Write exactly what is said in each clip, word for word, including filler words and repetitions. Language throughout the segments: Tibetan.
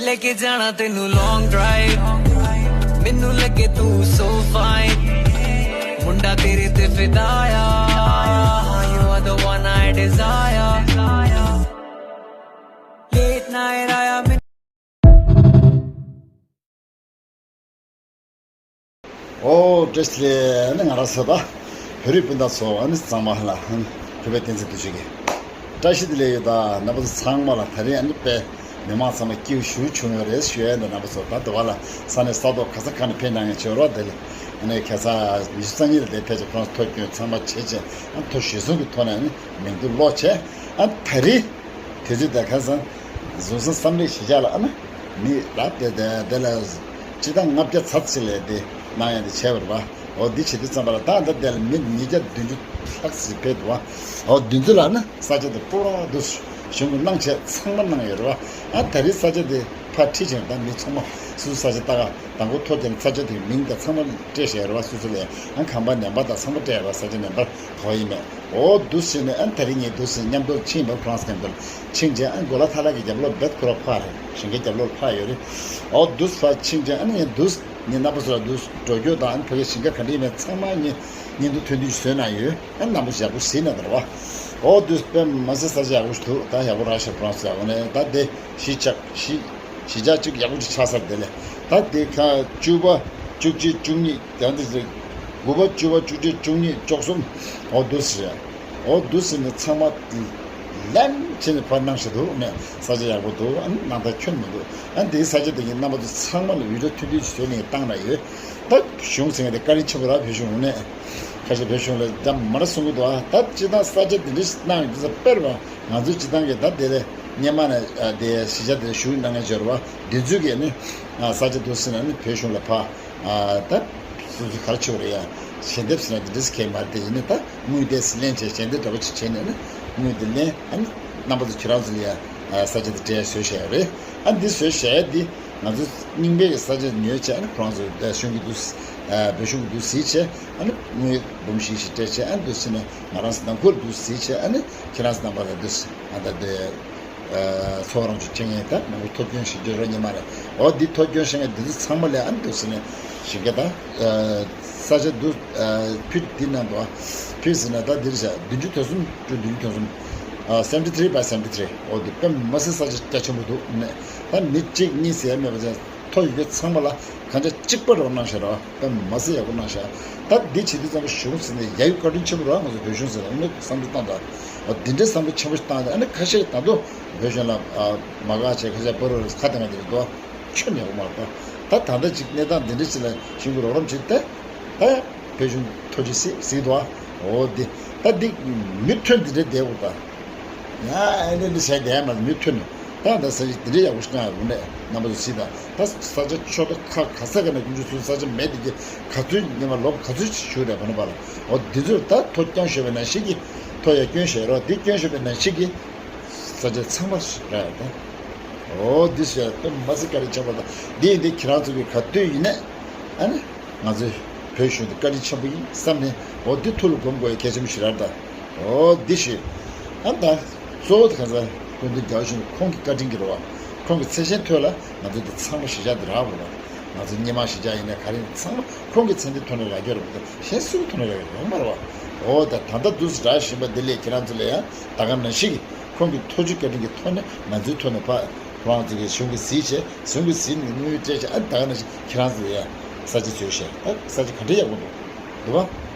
लेके जाना तेनू लॉन्ग ड्राइव। मैनू लगे तू सो फाइन। मुंडा तेरे ते फिदा आ। You are the one I desire। Late night आया। ཨོ་བཀྲ་ཤིས་བདེ་ལེགས། ཨ་ནི་ང་རང་ཚོ་ད་བོད་རིགས་སྤུན་ཟླ་ཚོ་ཨ་ནི་ཚང་མ་ལ་ཨ་ནི་བོད་པའི་བསྟན་འཛིན་དུ་ཆུ་གི་བཀྲ་ཤིས་བདེ་ལེགས་ཡོད། ད་རྣམ་པ་ཚོ་ཚང་མ་ལ་ད་རེས་ཨ་ནི་དཔེ་མི་མང་ཚང་མ་སྐྱིད་པོ་ཞེ་པོ་བྱུང་ཡོད་རེད་ཞུ་ཡ་ཡིན། ད་རྣམ་པ་ཚོ་ད་དུ་བ་ལ་ས་གནས་ས་ཐོག་ག་ས་ག་ནས་ཕེབས་གནང་མཁན་བྱེད་རོགས། དེ་ལས་ཨ་ནི་ཁ་སང་ཉི་ཤུ་རྩ་གཉིས་ལ་དེ་ཕེབས་ཀྱི་ཁོང་ཚོ་ཐོ་སྐྱོན་ཚང་མ་བྱེད་ཅིང་ཨ་ཐོ་གཞི་བཟུང་གི་ཐོག་ནས་ཨ་ནི་མིང་ཐོ་ཀློག་བྱས། ཨ་ད་རེས་དུས་ཚོད་དེ་ཁ་སང་བཟུང་སོང་བསམ་གླེང་ཞིག་བྱས་ལ་ཨ་ནི་མི་རབས་དེ་དེ་དེ་ལ་སྤྱི་བཏང་ལྔ་བརྒྱ་ཚར་ཅིག་ལས་དེ་གནང་ཡ་དེ་བྱས་པ་རེད་པ། འོ་འདི་བྱེད་དུས་ཙམ་པ་ལ་ད་ལྟ་དེ་ལ་མི་ཉིས་བརྒྱ་བདུན་ཅུ་ལྷག་ཅིག་ཕེབས་འདུག་པ། འོ་འདི་ཚོ་ལ་ཨ་ནི་ས་ཆ་དེ་སྤོ་རོགས་འདུག་གཞུང་གི་གནང་བྱས་ཚང་མ་གནང་ཡོད་རེད་པ། ཨ་ད་རེས་ས་ཆ་དེ་ཕར་ཁྲིད་བྱས་ད་མི་ཚང་མ་སུ་སུ་ས་ཆ་ལྟ་ག་དང་པོ་ཐོ་རྒྱག་ནས་ས་ཆ་དེ་མིང་དང་ཚང་མ་སྤྲད་བཞག་ཡོད་རེད་པ། སུ་སུ་ལ་ཨ་ཁང་པ་ནང་པ་དང་ཚང་མ་སྤྲད་ཡོད་རེད་པ། ས་ཆ་ནང་པ་ག་པར་ཡིན་མེད། འོ་འདུག་སེ་བྱས་ནས་ཨ་ནི་ད་རིང་ངས་འདུག་སེ་མཉམ་དུ་ཕྱིན་པ། ཁོ་རང་ཚོ་མཉམ་དུ་ཕྱིན་རྗེས་ཨ་ནི་གོ་ལ་ཐ་ལག་གི་རྒྱབ་ལོགས་རྦད་ཁོ་རང་ཕར་རེད། ཞིང་ཁའི་རྒྱབ་ལོགས་ཕར་ཡོད་རེད། འོ་འདུག་སེ་ཕར་ཕྱིན་རྗེས་ཨ་ནི་ངས་འདུག་སེ་ངས་རྣམ་པ་ཚོ་ལ་འདུག་སེ་འགྲོ་སྐྱོད་དང་ཨ་ནི་ཕ་གིའི་ཞིང་ཁ་ག་འདྲ་ཡིན་མིན་ཚང་མ་ངས་བརྙན་ཐུང་ཐུང་ཐུང་ཞིག་བཟོས་གནང་ཡོད། ཨ་ནི་རྣམ་པ་ཚོ་ཡག་པོ་གཟིགས་གནང་དང་རེད་པ། འོ་འདུག་སེ་དཔེ་མི་སྲིད་ས་ཆ་ཡག་པོ་ཞིག་འདུག་ད་ཡག་པོ་རག་ཤག་ཁོ་རང་ཚོ་ཡག་པོ་ནས་ད་དེ་གཞིས་ཆགས་གཞིས་གཞིས་ཆགས་གཅིག་ཡག་པོ་ཅིག་ཆགས་ཚར། དེ་ལས་ད་དེ་ཁ་བཅུ་པ་བཅུ་གཅིག་བཅུ་གཉིས་ཡང་དེ་ཚེ་དགུ་པ་བཅུ་པ་བཅུ་གཅིག་བཅུ་གཉིས་བཅུ་གསུམ། འོ་འདུག་སེ་རེད། འོ་འདུག་སེ་ནས་ཚང་མ་ལན་བྱས་ནས་ཕར་གནང་བཞིན་འདུག་ནས་ས་ཆ་ཡག་པོ་འདུག་ཨ་ནི་གནང་ཐག་ཁྱོན་མི་འདུག་ཨ་ནི་དེའི་ས་ཆ་དེ་ཉིད་རྣམ་པ་ཚོ་ཚང་མ་ལ་བི་ཌིའོ་ཐུང་ཐུང་ཞིག་བཟོས་ནས་བཏང་ན་ཡོད། ད་གཞུང་ཟེར་མཁན་དེ་བཀའ་དྲིན་ཆེན་པོ་རེད། བོད་གཞུང་ངོས་ནས་ཁ་ཤས་བོད་གཞུང་ལ་འདྲ་མི་འདྲ་གསུང་གི་འདུག་ཨ་ད་སྤྱིར་བཏང་ས་ཆ་དེ་འདྲ་ཞིག་གནང་ཡོད་དུས་ཙམ་དཔེར་བ་ང་ཚོའི་སྤྱིར་བཏང་གི་ད་དེ་ལས་སྔོན་མ་ནས་ཨ་དེ་གཞིས་ཆགས་དེ་བཞུགས་གནང་མཁན་ཅིག་ཡོད་རེད་པ། དེ་ཚོས་ཀྱིས་ནི་ཨ་ས་ཆ་འདུག་སེ་ན་ནི་བོད་གཞུང་ལ་ཕར་ཨ་ད་སོ་སོའི་ག་རེ་ཆེ་བ་རེད་ཡ། ཞལ་འདེབས་ཟེར་ན་དེ་འདྲ་ཟེར་མཁན་མ་རེད། དེ་ཡིན་ནི་ད་དངུལ་དེ་ལེན་བྱས་ཞལ་འདེབས་འདྲ་པོ་ཅིག་བྱས་ནས་ནི་དངུལ་དེ་ལེན། ཨ་ནི་རྣམ་པ་ཚོ་ཁྱེད་རང་ཚོ་ལ་ཡ་ཨ་ས་ཆ་དེ་སྤྲད་བཟོས་བཞག་ཡོད་རེད། ཨ་འདི་བཟོས་བཞག་ཡ་འདི་ང་ཚོ་རྙིང་པའི་གི་ས་ཆ་ཉོས་བྱས། ཨ་ནི་ཁོ་རང་ཚོ་ཨ་གཞུང་གི་འདུག་ཨ་བོད་གཞུང་གི་འདུག་གཟིགས་བྱས། ཨ་ནི་དངུལ་འབུམ་བཞི་ཞིག་སྤྲད་བྱས། ཨ་ནི་འདུག་སེ་ནས་ང་རང་ཚོ་ནང་ཁུལ་འདུག་གཟིགས་བྱས། ཨ་ནི་ཁྱེད་རང་ཚོ་རྣམ་པ་ལ་འདུག་སེ་ཨ་ད་དེ། ཚོགས་རང་བྱུང་ཆེད་མངགས་ད་མང་པོ་ཐོ་སྐྱོན་ཞིག་བརྗོད་རོགས་ཉི་མ་རེད། འོ་འདི་ཐོ་སྐྱོན་ཞིག་ངས་འདི་ཚོ་ཚང་མ་ལས་ཨ་འདུག་ཟེར་ནས་ཞིག་ག་ད་ས་ཆ་འདུག་ཕུད་འདི་ནང་དུ་ཕུད་ཟེར་ན་ད་འདིར་བཞག་བདུན་ཅུ་དོན་གསུམ་བཅུ་བདུན་ཅུ་དོན་གསུམ། seventy three by seventy three། འོ་འདི་དཔེ་མི་སྲིད་ས་ཆ་རྒྱ་ཆེན་པོ་འདུག་ནས་ད་མི་གཅིག་གཉིས་ཟེར་མེད་པ་ཅན་ཐོ་ཡོད་རྒྱུ་ཚང་མ་ལ་གང་ཆ་གཅིག་པ་རོགས་གནང་ཤག་རོགས། དཔེ་མ་སྲིད་ཡག་པོ་གནང་ཤག་ད་འདི་བྱེད་དུས་ཙམ་པ་གཞུང་ཟེར་ནས་ཡ་ཡུ་བཀའ་དྲིན་ཆེན་པོ་རེད། ང་ཚོ་བོད་གཞུང་ཟེར་ནས་ཨ་ནི་བསམ་བློ་བཏང་དང་། འདི་འདྲའི་བསམ་བློ་ཆེན་པོ་ཞིག་བཏང་ནས་ཨ་ནི་ཁ་ཤས་ད་དུང་བོད་གཞུང་ལ་མ་དགའ་བྱས་ཁ་ཤས་བར་རུ་ཁ་གཏད་ང་དེ་རེད་དོ། ཁྱོན་ནས་ཡག་པོ་མ་རེད་དོ། ད་ད་ལྟ་ཅིག་གནས་སྟངས་འདི་འདྲ་ཅིག་ལ་གཞུང་གི་རོགས་རམ་བྱེད་དེ། ད་ཡང་བོད་གཞུང་ཐོ་ཅིག་སྲིད་སྲིད་དོ། འོ་འདི་ད་འདི་མི་ཐོན་འདི་འདྲའི་བསྡད་དགོས་ད། ཡང་ཨེ་འདྲ་འདི་བྱས་བསྡད་མ་མི་ཐོན། ད་ད་ས་ཆ་འདི་འདྲའི་ཡག་པོ་ཞིག་གང་ཡང་རུང་ནས་རྣམ་པ་ཚོ་སྲིད་ད། ད་ས་ཆ་ཆོག་ད་ཁ་ག་ས་ག་ནས་ཀུན་སྤྱོད་ཚུལ་ས་ཆ་མེད་དེ་གི་ག་ཚོད་ཉི་མ་ལོ་ག་ཚོད་ཞིག་བཞུགས་རེད་བ་ན་པ་ལ། འོ་འདི་ཚོར་ད་ཐོ་རྐྱང་ཤོད་པའི་ནང་ཞིག་གི་ཐོ་ཡ་སྐྱོན་བཤད་རོགས། འདི་སྐྱོན་ཤོད་པའི་ནང་ཞིག་གི་ས་ཆ་ཚང་མ་རེད་ད། འོ་འདི་བཤད་ད་མ་སྲིད་བཀའ་དྲིན་ཆེན་པོ་ད། འདི་ཡིན་འདི་ཁྱེད་རང་ཚོ་གི་ག་དུས་ཡིན་ནས་ཨ་ནི་ང་ཚོའི་བོད་གཞུང་འདི་བཀའ་དྲིན་ཆེན་པོ་ཡིན་བསམ་ནས། འོ་འདི་ཐུགས་ལ་སྒོམ་དགོས་ཡ་གལ་ཆེན་པོ་ཞིག་རེད་ད། འོ་འདི་ཞིག་ཨ་ད་གཙོ་བོ་དེ་ག་ས་སྐུ་མདུན་རྒྱལ་བ་ཡིད་བཞིན་ནོར་བུ་ཁོང་གི་བཀའ་དྲིན་གྱིས་རེད་བ། ཁོང་གི་མཚན་སྙན་ཐོག་ལ་ང་ཚོ་འདི་ཚང་མ་གཞིས་ཆགས་འདི་རག་རེད་བ། ང་ཚོ་སྔོན་མ་གཞིས་ཆགས་ཡིན་ནའི་ག་རེ་ཡིན་ཚང་མ་ཁོང་གི་མཚན་འདི་ཐོག་ནས་རག་རྒྱུ་རེད་བ། གཞན་སུའི་ཐོག་ནས་རག་རྒྱུ་ཡོད་མ་རེད་བ། འོ་ད་ད་ལྟ་འདུག་སེ་རག་བཞིན་པ་འདི་ལས་ཁྱེད་རང་ཚོ་ལ་ཡང་ད་ག་ནང་བཞིན་གྱི་ཁོང་གི་ཐུགས་རྗེ་བཀའ་དྲིན་གྱི་ཐོག་ནས་ང་ཚོའི་ཐོག་ནས་ཕར་ཁོ་རང་ཚོ་གི་གཞུང་གི་གཟིགས་བྱས། གཞུང་གི་གཟིགས་ནས་དངུལ་སྤྲད་བྱས། ཨ་ད་ག་ནང་བཞིན་ཁྱེད་རང་ཚོ་ལ་ཡང་ས་ཆ་བཟོས་བྱས། ཨ་ས་ཆ་ག་འདྲ་ཡག་པོ་འདུག་འདུག་བ།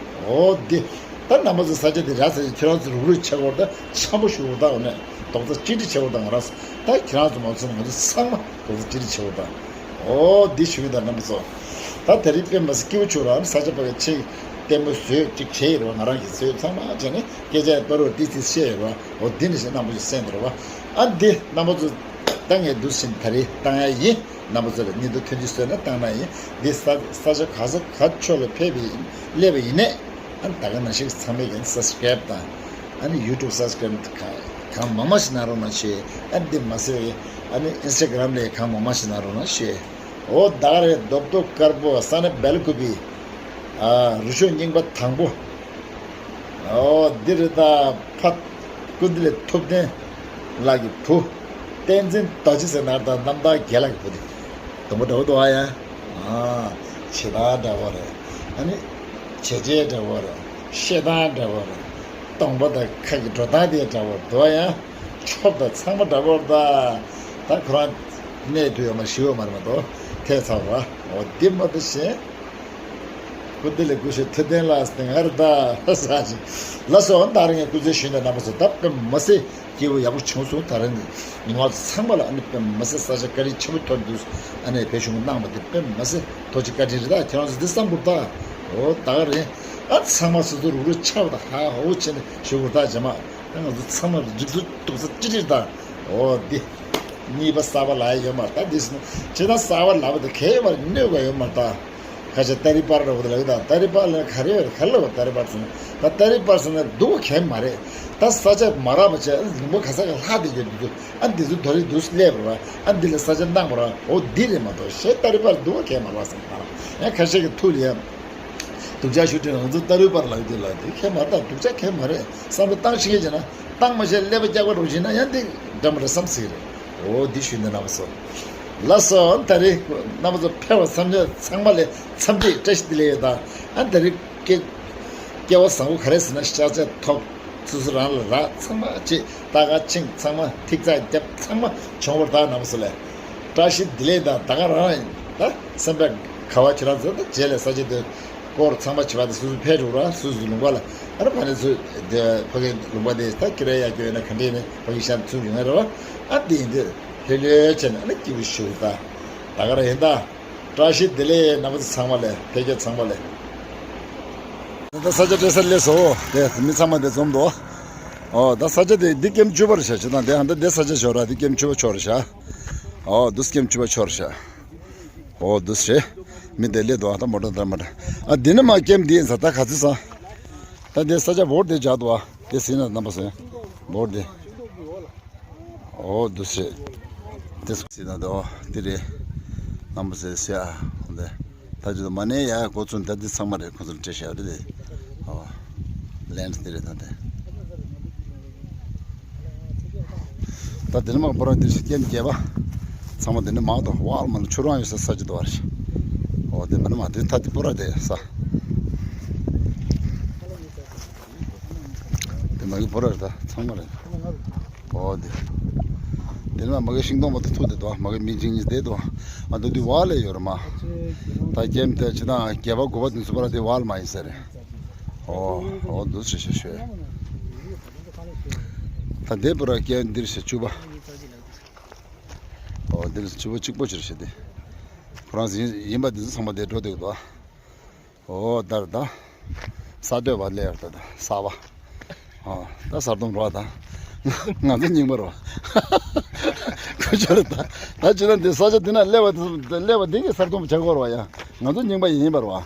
འོ་འདི། ད་རྣམ་པ་ཚོ་ས་ཆ་འདི་རག་ཚར་ཡིན། ཁྱེད་རང་ཚོ་རུག་རུག་བྱེད་དགོས་ད། འཆམ་པོ་ཞུ་དགོས་ད། འོ་ནས་རྡོག་རྩ་གཅིག་སྒྲིལ་བྱེད་དགོས་ད། ང་རང་ཚོ་ད་ཁྱེད་རང་ཚོ་མ་ཚོ་ང་ཚོ་ཚང་མ་རྡོག་རྩ་གཅིག་སྒྲིལ་བྱེད་དགོས་ད། འོ་འདི་ཞུ་གི་ད་རྣམ་པ་ཚོ། ད་དེ་རིང་དཔེ་མ་སྲིད་སྐྱིད་པོ་བྱུང་ར། ཨ་ནི་ས་ཆ་ཕ་གི་ཆེ་ལྟད་མོ་བཟོས་གཅིག་བྱས་ཡོད་ར། ང་རང་གིས་བཟོས་ཚང་མ་བྱས་ནས་སྐད་ཆ་བར་རོ་ཏི་ཏི་བཤད་ཡོད་ར། འོ་འདི་ནི་ཞེ་རྣམ་པ་ཚོ་གསན་འདུག་ར་བ། ཨ་འདི་རྣམ་པ་ཚོ་ད་ངས་འདུག་ཟིན་ད་རེས་བཏང་ཡ་ཡིན། རྣམ་པ་ཚོ་ལ་སྙིང་སྟོབས་ཐོན་རྒྱུ་བཟོས་ན་བཏང་ན་ཡིན། འདི་ས་ས་ཆ་ག་ས་ག་ཕྱོགས་ལ་ཕེབས་པའི་སླེབས་པ་ཡིན་ནས། ཨ་ནི་ད་ག་ནང་བཞིན་ཚང་མས་ཀྱང་སབ་སི་ཀ་རེབ་དང་། ཨ་ནི་ཡུ་ཊུབ་སབ་སི་ཀ་རེབ་གང་གང་མང་མང་ཞིག་གནང་རོགས་གནང་ཞེས། ཨ་ནི་འདི་མ་ཟད་ཨ་ནི་ཨིན་སི་ཊ་གྷ་རམ་ལ་གང་མང་མང་ཞིག་གནང་རོགས་གནང་ཞེས། འོ་ད་ག་རེད། རྡོབ་རྡོབ་དཀར་པོ་ས་ན་སྦེལ་ཀུ་པི། ཨ་རུ་ཤོག་རྙིང་པ་དང་པོ། འོ་འདི་རེད་ད། ཕ་སྐུ་མདུན་ལས་ཐུབ་བསྟན་ལགས་ཀྱི་བུ། བསྟན་འཛིན་རྡོ་རྗེ་ཟེར་ན་ད་རྣམ་ཐར་རྒན་ལགས་ཀྱི་བུ་དེ། དུམ་བུ་འདྲ་བོ་འདུག་ཨ་ཡ། ཨ། བྱེད་སྟངས་འདྲ་བོ་རེད། ཨ་ནི། བྱས་རྗེས་འདྲ་བོ་རེད། བཤད་སྟངས་འདྲ་བོ་རེད། གདོང་པ་དང་ཁ་གི་འགྲོ་སྟངས་དེ་འདྲ་བོ་འདུག་ཨ་ཡ། ཆོབ་དང་ཚང་མ་འདྲ་བོ་རེད་ད། ད་ཁོ་རང་གནས་དུ་ཡོད་མ་ཞི་བ་མ་རེད་མ་གཏོགས་ཐད་ཚར་བ། འོ་འདི་མ་གཏོགས་གཞན། སྐུ་ལྡི་ལི་སྐུ་ཞབས་ཐུབ་བསྟན་ལགས་དེ་སྔར་ད་ས་ཞིག་ལ་སོགས་ད་རིང་སྐུ་ཚེ་ཞུས་ནས་རྣམ་པ་ཚོ་ད་དཔེ་མ་སྲིད་སྐྱིད་པོ་ཡག་པོ་བྱུང་སོང་། ད་རིང་ཉི་མ་ཚང་མ་ལ་ཨ་ནི་དཔེ་མ་སྲིད་ས་ཆ་བཀའ་དྲིན་ཆེན་པོ་ཐོབ་འདུག་ཨ་ནི་བོད་གཞུང་གིས་གནང་བ་དེ་དཔེ་མ་སྲིད་ཐུགས་རྗེ་བཀའ་དྲིན་རེད། ད་ཁྱེད་རང་ཚོ་འདི་བསམ་དགོས་ད། འོ་ད་ག་རེད། ཨ་ཚང་མ་སོ་སོ་རུག་རུག་ཆགས་པ་ད་ཧ་ཧོ་བྱས་ནས་ཞུ་དགོས་ད་རྗེས་མ། ད་ང་ཚོ་ཚང་མ་རིག་གཟུགས་སྡུག་ས་ཅི་རེད་ད། འོ་འདི། གཉིས་པ་གསར་པ་ལབ་ཡ་ཡོད་མ་རེད་ད། འདི་སོང་ན་ཇི་ལྟར་གསར་པ་ལབ་པ་དེ་གལ་ཡོད་མ་རེད། གནོད་དགོས་ཡོད་མ་རེད་ད། ཁ་ཤས་ཏ་རི་པར་འདྲ་བོ་དེ་ལབ་ཡོད་ད། ཏ་རི་པར་ལ་ག་རེ་ཡོད་རེད། ག་རེ་ལབ་ཏ་རི་པར་ཟེར་ན། ད་ཏ་རི་པར་ཟེར་ན་སྡུག་ག་གལ་མ་རེད། ད་ས་ཆ་མ་རག་པ་བྱས་ལུང་པ་ག་ས་ག་ལྷག་བསྡད་ཡོད་འདུག་ཨ་འདི་ཚོ་དོ་རིང་འདུག་སླེབས་པ་ར། ཨ་འདི་ལ་ས་ཆ་གནང་བ་ར། འོ་འདི་རེད་མ་གཏོགས་གཞན་ཏ་རི་པར་སྡུག་ག་གལ་མ་རེད་བསམ་ད། ཡང་ཁ་ཤས་ཀྱི་ཐུགས་ལ་ཡ། སྡུག་ཅག་ཞུ་དྲན་ང་ཚོ་ཏ་རི་པར་ལབ་དུས་ལ་དེ་གལ་མ་རེད་ད། སྡུག་ཅག་གལ་མ་རེད། བསམ་བློ་བཏང་ཤེས་ཀྱི་བྱས་ན་བཏང་མ་ཤེས་ཀླད་པ་སྐྱག་པ་འདྲ་བོ་བྱས་ན་ཡང་དེ་འདྲ་མ་འདྲ་བསམ་སྲིད་རེད། འོ་འདི་ཞུས་ནས་རྣམ་པ་ཚོ། ལགས་སོ། ད་རེས་རྣམ་པ་ཚོ་ཕེབས་པ་ཚང་མ་ཚང་མ་ལ་འཚམས་འདྲི་བཀྲ་ཤིས་བདེ་ལེགས་ཡོད་ད། ཨ་ད་རེས་སྐྱེ་སྐལ་བ་བཟང་པོ་ག་རེ་ཟེར་ན་ཤག་ཆ་ཐོབ། སོ་སོ་རང་ལ་རག་ཚང་མ་ཅིག་ལྟ་ག་ཕྱིན་ཚང་མ་ཐིག་ཚགས་རྒྱབ་ཚང་མ་བྱུང་བར་ད་རྣམ་པ་ཚོ་ལ་བཀྲ་ཤིས་བདེ་ལེགས་དང་ད་ག་རང་ད་སེམས་པ་ག་བ་ཁྱེད་རང་ཚོ་ད་རྗེས་ལ་ས་ཆ་དེ་སྐོར་ཚང་མ་བྱེད་པ་དེ་སོ་སོ་ཕེབས་འགྲོ་ར། སོ་སོ་ལུང་པ་ལ་ཨ་ར་ཕ་ནས་ཚུར་དེ་ཕ་གི་ལུང་པ་དེ་ད་ཁྱེད་རའི་ཡ་གྱོ་ཡོད་ན་ག་འདྲས་ནས་ཕ་གི་ཤར་ཚུར་ཡོང་ཡ་ར་བ། ཨ་དེ་ཡིན་དུས་ལྷོད་ལྷོད་བྱས་ནས་ཨ་ནི་སྐྱིད་པོ་ཞུ་ད་ད་ག་ར་ཡིན་ད། བཀྲ་ཤིས་བདེ་ལེགས། རྣམ་པ་ཚོ་ཚང་མ་ལ་ཕལ་སྐད་ཚང་མ་ལ། ད་ས་ཆ་སྤྲད་ས་སླེབས་སོ། དེ་མི་ཚང་མ་དེ་འཛོམས་འདུག་ཨོ་ད་ས་ཆ་དེ་འདི་ཀེམ་བཅུ་པ་རེད་ཤག་ཅི་དང་དེ་ཧ་ད་དེ་ས་ཆ་ཞོར་ར་དེ་ཀེམ་བཅུ་པ་ཕྱོགས་རེད་ཤག་ཨོ་དུས་ཀེམ་བཅུ་པ་ཕྱོགས་རེད་ཤག་ཨོ་དུས་རེད། མི་དེ་སླེབས་འདུག་ཨ་ད་མོ་ཊ་དར་མ་འདྲ། ཨ་འདི་ནི་མ་ཀེམ་འདི་ཡིན་ས། ད་ག་ཚོད་ས། ད་དེ་ས་ཆ་བོར་དེ་འཇགས་འདུག་ཨ་དེ་ཟིན་ན་རྣམ་པ་ཟིན་བོར་དེ། ཨོ་འདུག་སེ། དེ་སུ་སི་ན་དོ་དེ་རེད། རྣམ་པ་ཟེར་སེ་ཨ། འོ་འདི། ད་ཅི་ད་མ་ནས་ཡ་གོ་ཚུན་ད་འདི་ཚང་མ་རེད། ཁོ་ཚོར་སྤྲད་བཞག་རེད་དེ། ཨོ། ལན་དེ་རེད་ད་དེ། ད་དེ་ནི་མ་པོ་ར་འདི་ཞིག་ཀེམ་བརྒྱད་པ། ཚང་མ་དེ་ནི་མང་དོ་ཝལ་མ་ལ་ཆུ་རང་ཡོད་ས་ས་ཅི་དོ་བར་ཤི། ཨོ་དེ་མ་ནི་མ་དེ་ད་དེ་པོ་ར་དེ་ས། དེ་མ་གི་བོ་ར་རེད་ད་ཚང་མ་རེད། ཨོ་དེ། དེ་ནས་མ་གི་ཤིང་སྡོང་མ་དེ་ཐུག་དེ་དོ་མ་གི་མི་འཇིགས་ཉིས་དེ་དོ། ཨ་དེ་དུས་བ་ལས་ཡོད་རེད་མ། ད་རྒྱན་དེ་ཅི་དང་རྒྱལ་བ་དགུ་པ་དེ་ཚོ་པ་ར་དེ་བ་ལ་མ་ཡིན་ས་རེད། ཨོ་ཨོ་འདུག་ཞེས་ཞེས་ཞེས། ད་དེ་པོ་ར་རྒྱན་འདིར་ཞེས་བཅུ་པ། ཨོ་འདིར་བཅུ་པ་གཅིག་པོ་ཅིར་ཞེས་དེ། ཁོ་རང་ཡིན་ཡིན་པ་དེ་ཚོ་ཚང་མ་དེ་འགྲོ་དེ་དོ། ཨོ་ད་རེད་ད། ས་སྟོད་པ་ལས་ཡར་ད་ད་ས་བ། ཨོ་ད་ས་སྟོང་རོ་ད། ང་ཚོ་རྙིང་པ་རོ། ཁོ་ཆོ་རེད་ད། ད་ཅི་ན་འདི་ས་ཆ་འདི་ན་སླེབས་པ་སླེབས་པ་འདི་གི་ས་སྟོང་བྱ་དགོས་རོ་ཡ། ང་ཚོ་རྙིང་པ་ཡིན་པ་རོ།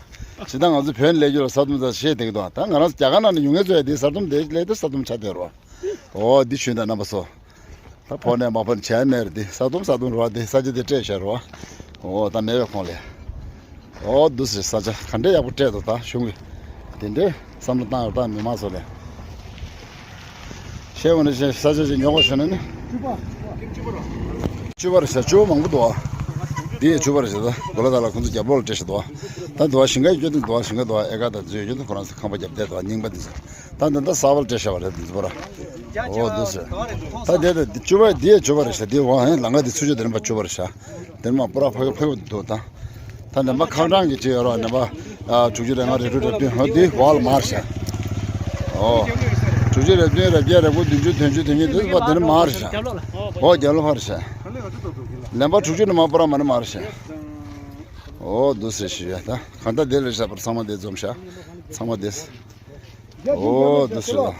ཇི་ལྟར་ང་ཚོ་བོད་ནས་སླེབས་རྒྱུ་ལ་ས་སྟོང་ད་ཤེས་བསྡད་ཀྱི་འདུག་ད་ང་རང་ཚོ་རྒྱ་གར་ནང་ནས་ཡོང་མཁན་ཚོ་ཡ་འདི་ས་སྟོང་འདི་སླེབས་ཏེ་ས་སྟོང་ཆགས་བསྡད་རོ། ཨོ་འདི་ཞུས་ད་རྣམ་པ་ཚོ། ད་ཕོ་ནས་མ་ཕོ་ནས་བྱས་མེད་རེད་དེ། ས་དུམ་ས་དུམ་རོ་དེ་ས་ཆ་དེ་སྤྲད་བཞག་རོ། འོ་ད་མེད་པའི་ཁོངས་ལས། འོ་འདུག་སེ་ས་ཆ་ག་འདྲས་ཡག་པོ་སྤྲད་འདུག་ད་གཞུང་གི་དེ་འདྲས་བསམ་བློ་བཏང་ཡོད་ད་མི་མང་ཚོ་ལས། ཤེས་འོ་ན་ཤེས་ས་ཆ་ཞིག་ཉོ་དགོས་བྱུང་ན་ནི། བཅུ་པ་རེད་ཤག་བཅུ་པ་མང་པོ་འདུག་ཨ། འདི་ཡི་བཅུ་པ་རེད་ཤག་ད་གོ་ལ་ད་ལ་ཁོང་ཚོ་རྒྱབ་ལོགས་ལ་སྤྲད་བཞག་འདུག་ཨ། ད་འདུག་ཨ་ཞིང་ཁ་སྐྱོད་དུས་འདུག་ཨ་ཞིང་ཁ་འདུག་ཨ་ཨེ་ཀ་དང་འཛུལ་ཡོད་དུས་ཁོ་རང་ཚོ་ཁང་པ་རྒྱབ་བསྡད་འདུག་ཨ་རྙིང་པ་འདི་ཚོ། ད་འདི་འདྲ་གསར་པ་སྤྲད་བཞག་པ་རེད་འདི་ཚོ་ར། འོ་འདུག་ཟེར། ད་དེ་ད་འདི་བཅུ་པ་འདི་ཡི་བཅུ་པ་རེད་ཤག་འདི་འོ་ཧན་ལང་ཀ་འདི་ཚུར་ཕྱོགས་དེ་རིམ་པ་བཅུ་པ་རེད་ཤག་དེ་རིམ་པ་པུ་ར་ཕ་གི་ཕ་གི་འདུག་ད། ད་ནམ་པ་ཁང་གྲངས་ཀྱི་ཅི་ཡོད་ར་ནམ་པ་ཨ་དྲུག་ཅུ་རེ་ལྔ་རེ་དྲུག་རེ་བདུན་འོ་འདི་བ་ལ་མར་ཤག་འོ། དྲུག་ཅུ་རེ་བདུན་རེ་བརྒྱད་རེ་དགུ་བདུན་ཅུ་དོན་ཅུ་དོན་གཉིས་འདི་བ་དེ་ནི་མར་ཤག་འོ་རྒྱབ་ལོགས་ཕར་ཤག་ནམ་པ་དྲུག་ཅུ་ནི་མ་པུ་ར་མ་ནི་མར་ཤག་འོ་འདུག་ཟེར་ཞུ་ཡ་ད་གང་ལྟར་དེ་ལས་བཞག་པར་ཚང་མ་དེ་འཛོམས་ཤག་ཚང་མ་དེ། འོ་འདི་སུ་ལ།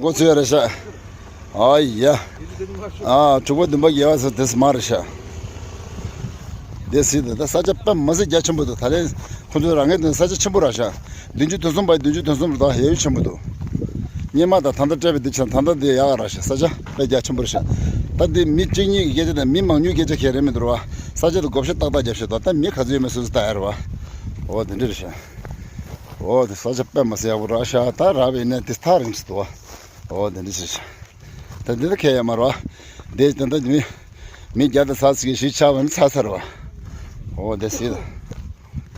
འགོ་ཚུགས་ཡ་རེད་ཤག་ཨ་ཡ། ཨ་དྲུག་པ་བདུན་པ་བརྒྱད་པ་ཟེར་དེ་སུ་མ་རེད་ཤག་དེ་སྲིད་དེ་ད་ས་ཆ་དཔེ་མི་སྲིད་རྒྱ་ཆེན་པོ་འདུག་ད་ལན་ཁོ་ཚོའི་རང་ངོས་དེ་ས་ཆ་ཆེན་པོ་རེད་ཤག་བདུན་ཅུ་དོན་གསུམ་པ་བདུན་ཅུ་དོན་གསུམ་རེད་ད་ཡ་ཡུལ་ཆེན་པོ་འདུག་སྔོན་མ་དང་ད་ལྟ་སྤྲད་པའི་དེ་ཆ་ད་ལྟ་དེ་ཡག་ར་ཤག་ས་ཆ་དཔེ་རྒྱ་ཆེན་པོ་རེད་ཤག་ད་དེ་མི་གཅིག་གཉིས་ཀྱི་སྐད་ཆ་དང་མི་མང་ཉུང་སྐད་ཆ་གལ་རེད་མི་འདུག་ར་བ། ས་ཆ་དེ་བགོ་བཤའ་ཏག་ཏག་རྒྱབ་ཤག་ད་ད་མི་ག་ཚོད་ཡོད་མེད་སོ་སོ་ལྟ་ཡ་རེད་བ། འོ་དེ་འདྲ་རེད་ཤག་འོ་དེ་ས་ཆ་དཔེ་མི་སྲིད་ཡག་པོ་ར་ཤག་ད་རག་པའི་གནས་དེ་ཐག་རིང་སུ་འདུག་བ། འོ་དེ་འདྲ་ཞིག་ཤག་ད་འདི་ད་ཁྱད་ཡོད་མ་རེད་བ། དེ་ད་ལྟ་མི་མི་བརྒྱ་དང་ཚ་ཚིག་གི་ཞིག་ཆགས་པ་ནི་ཚ་ཚ་རེད་བ། འོ་དེ་སྲིད་ད་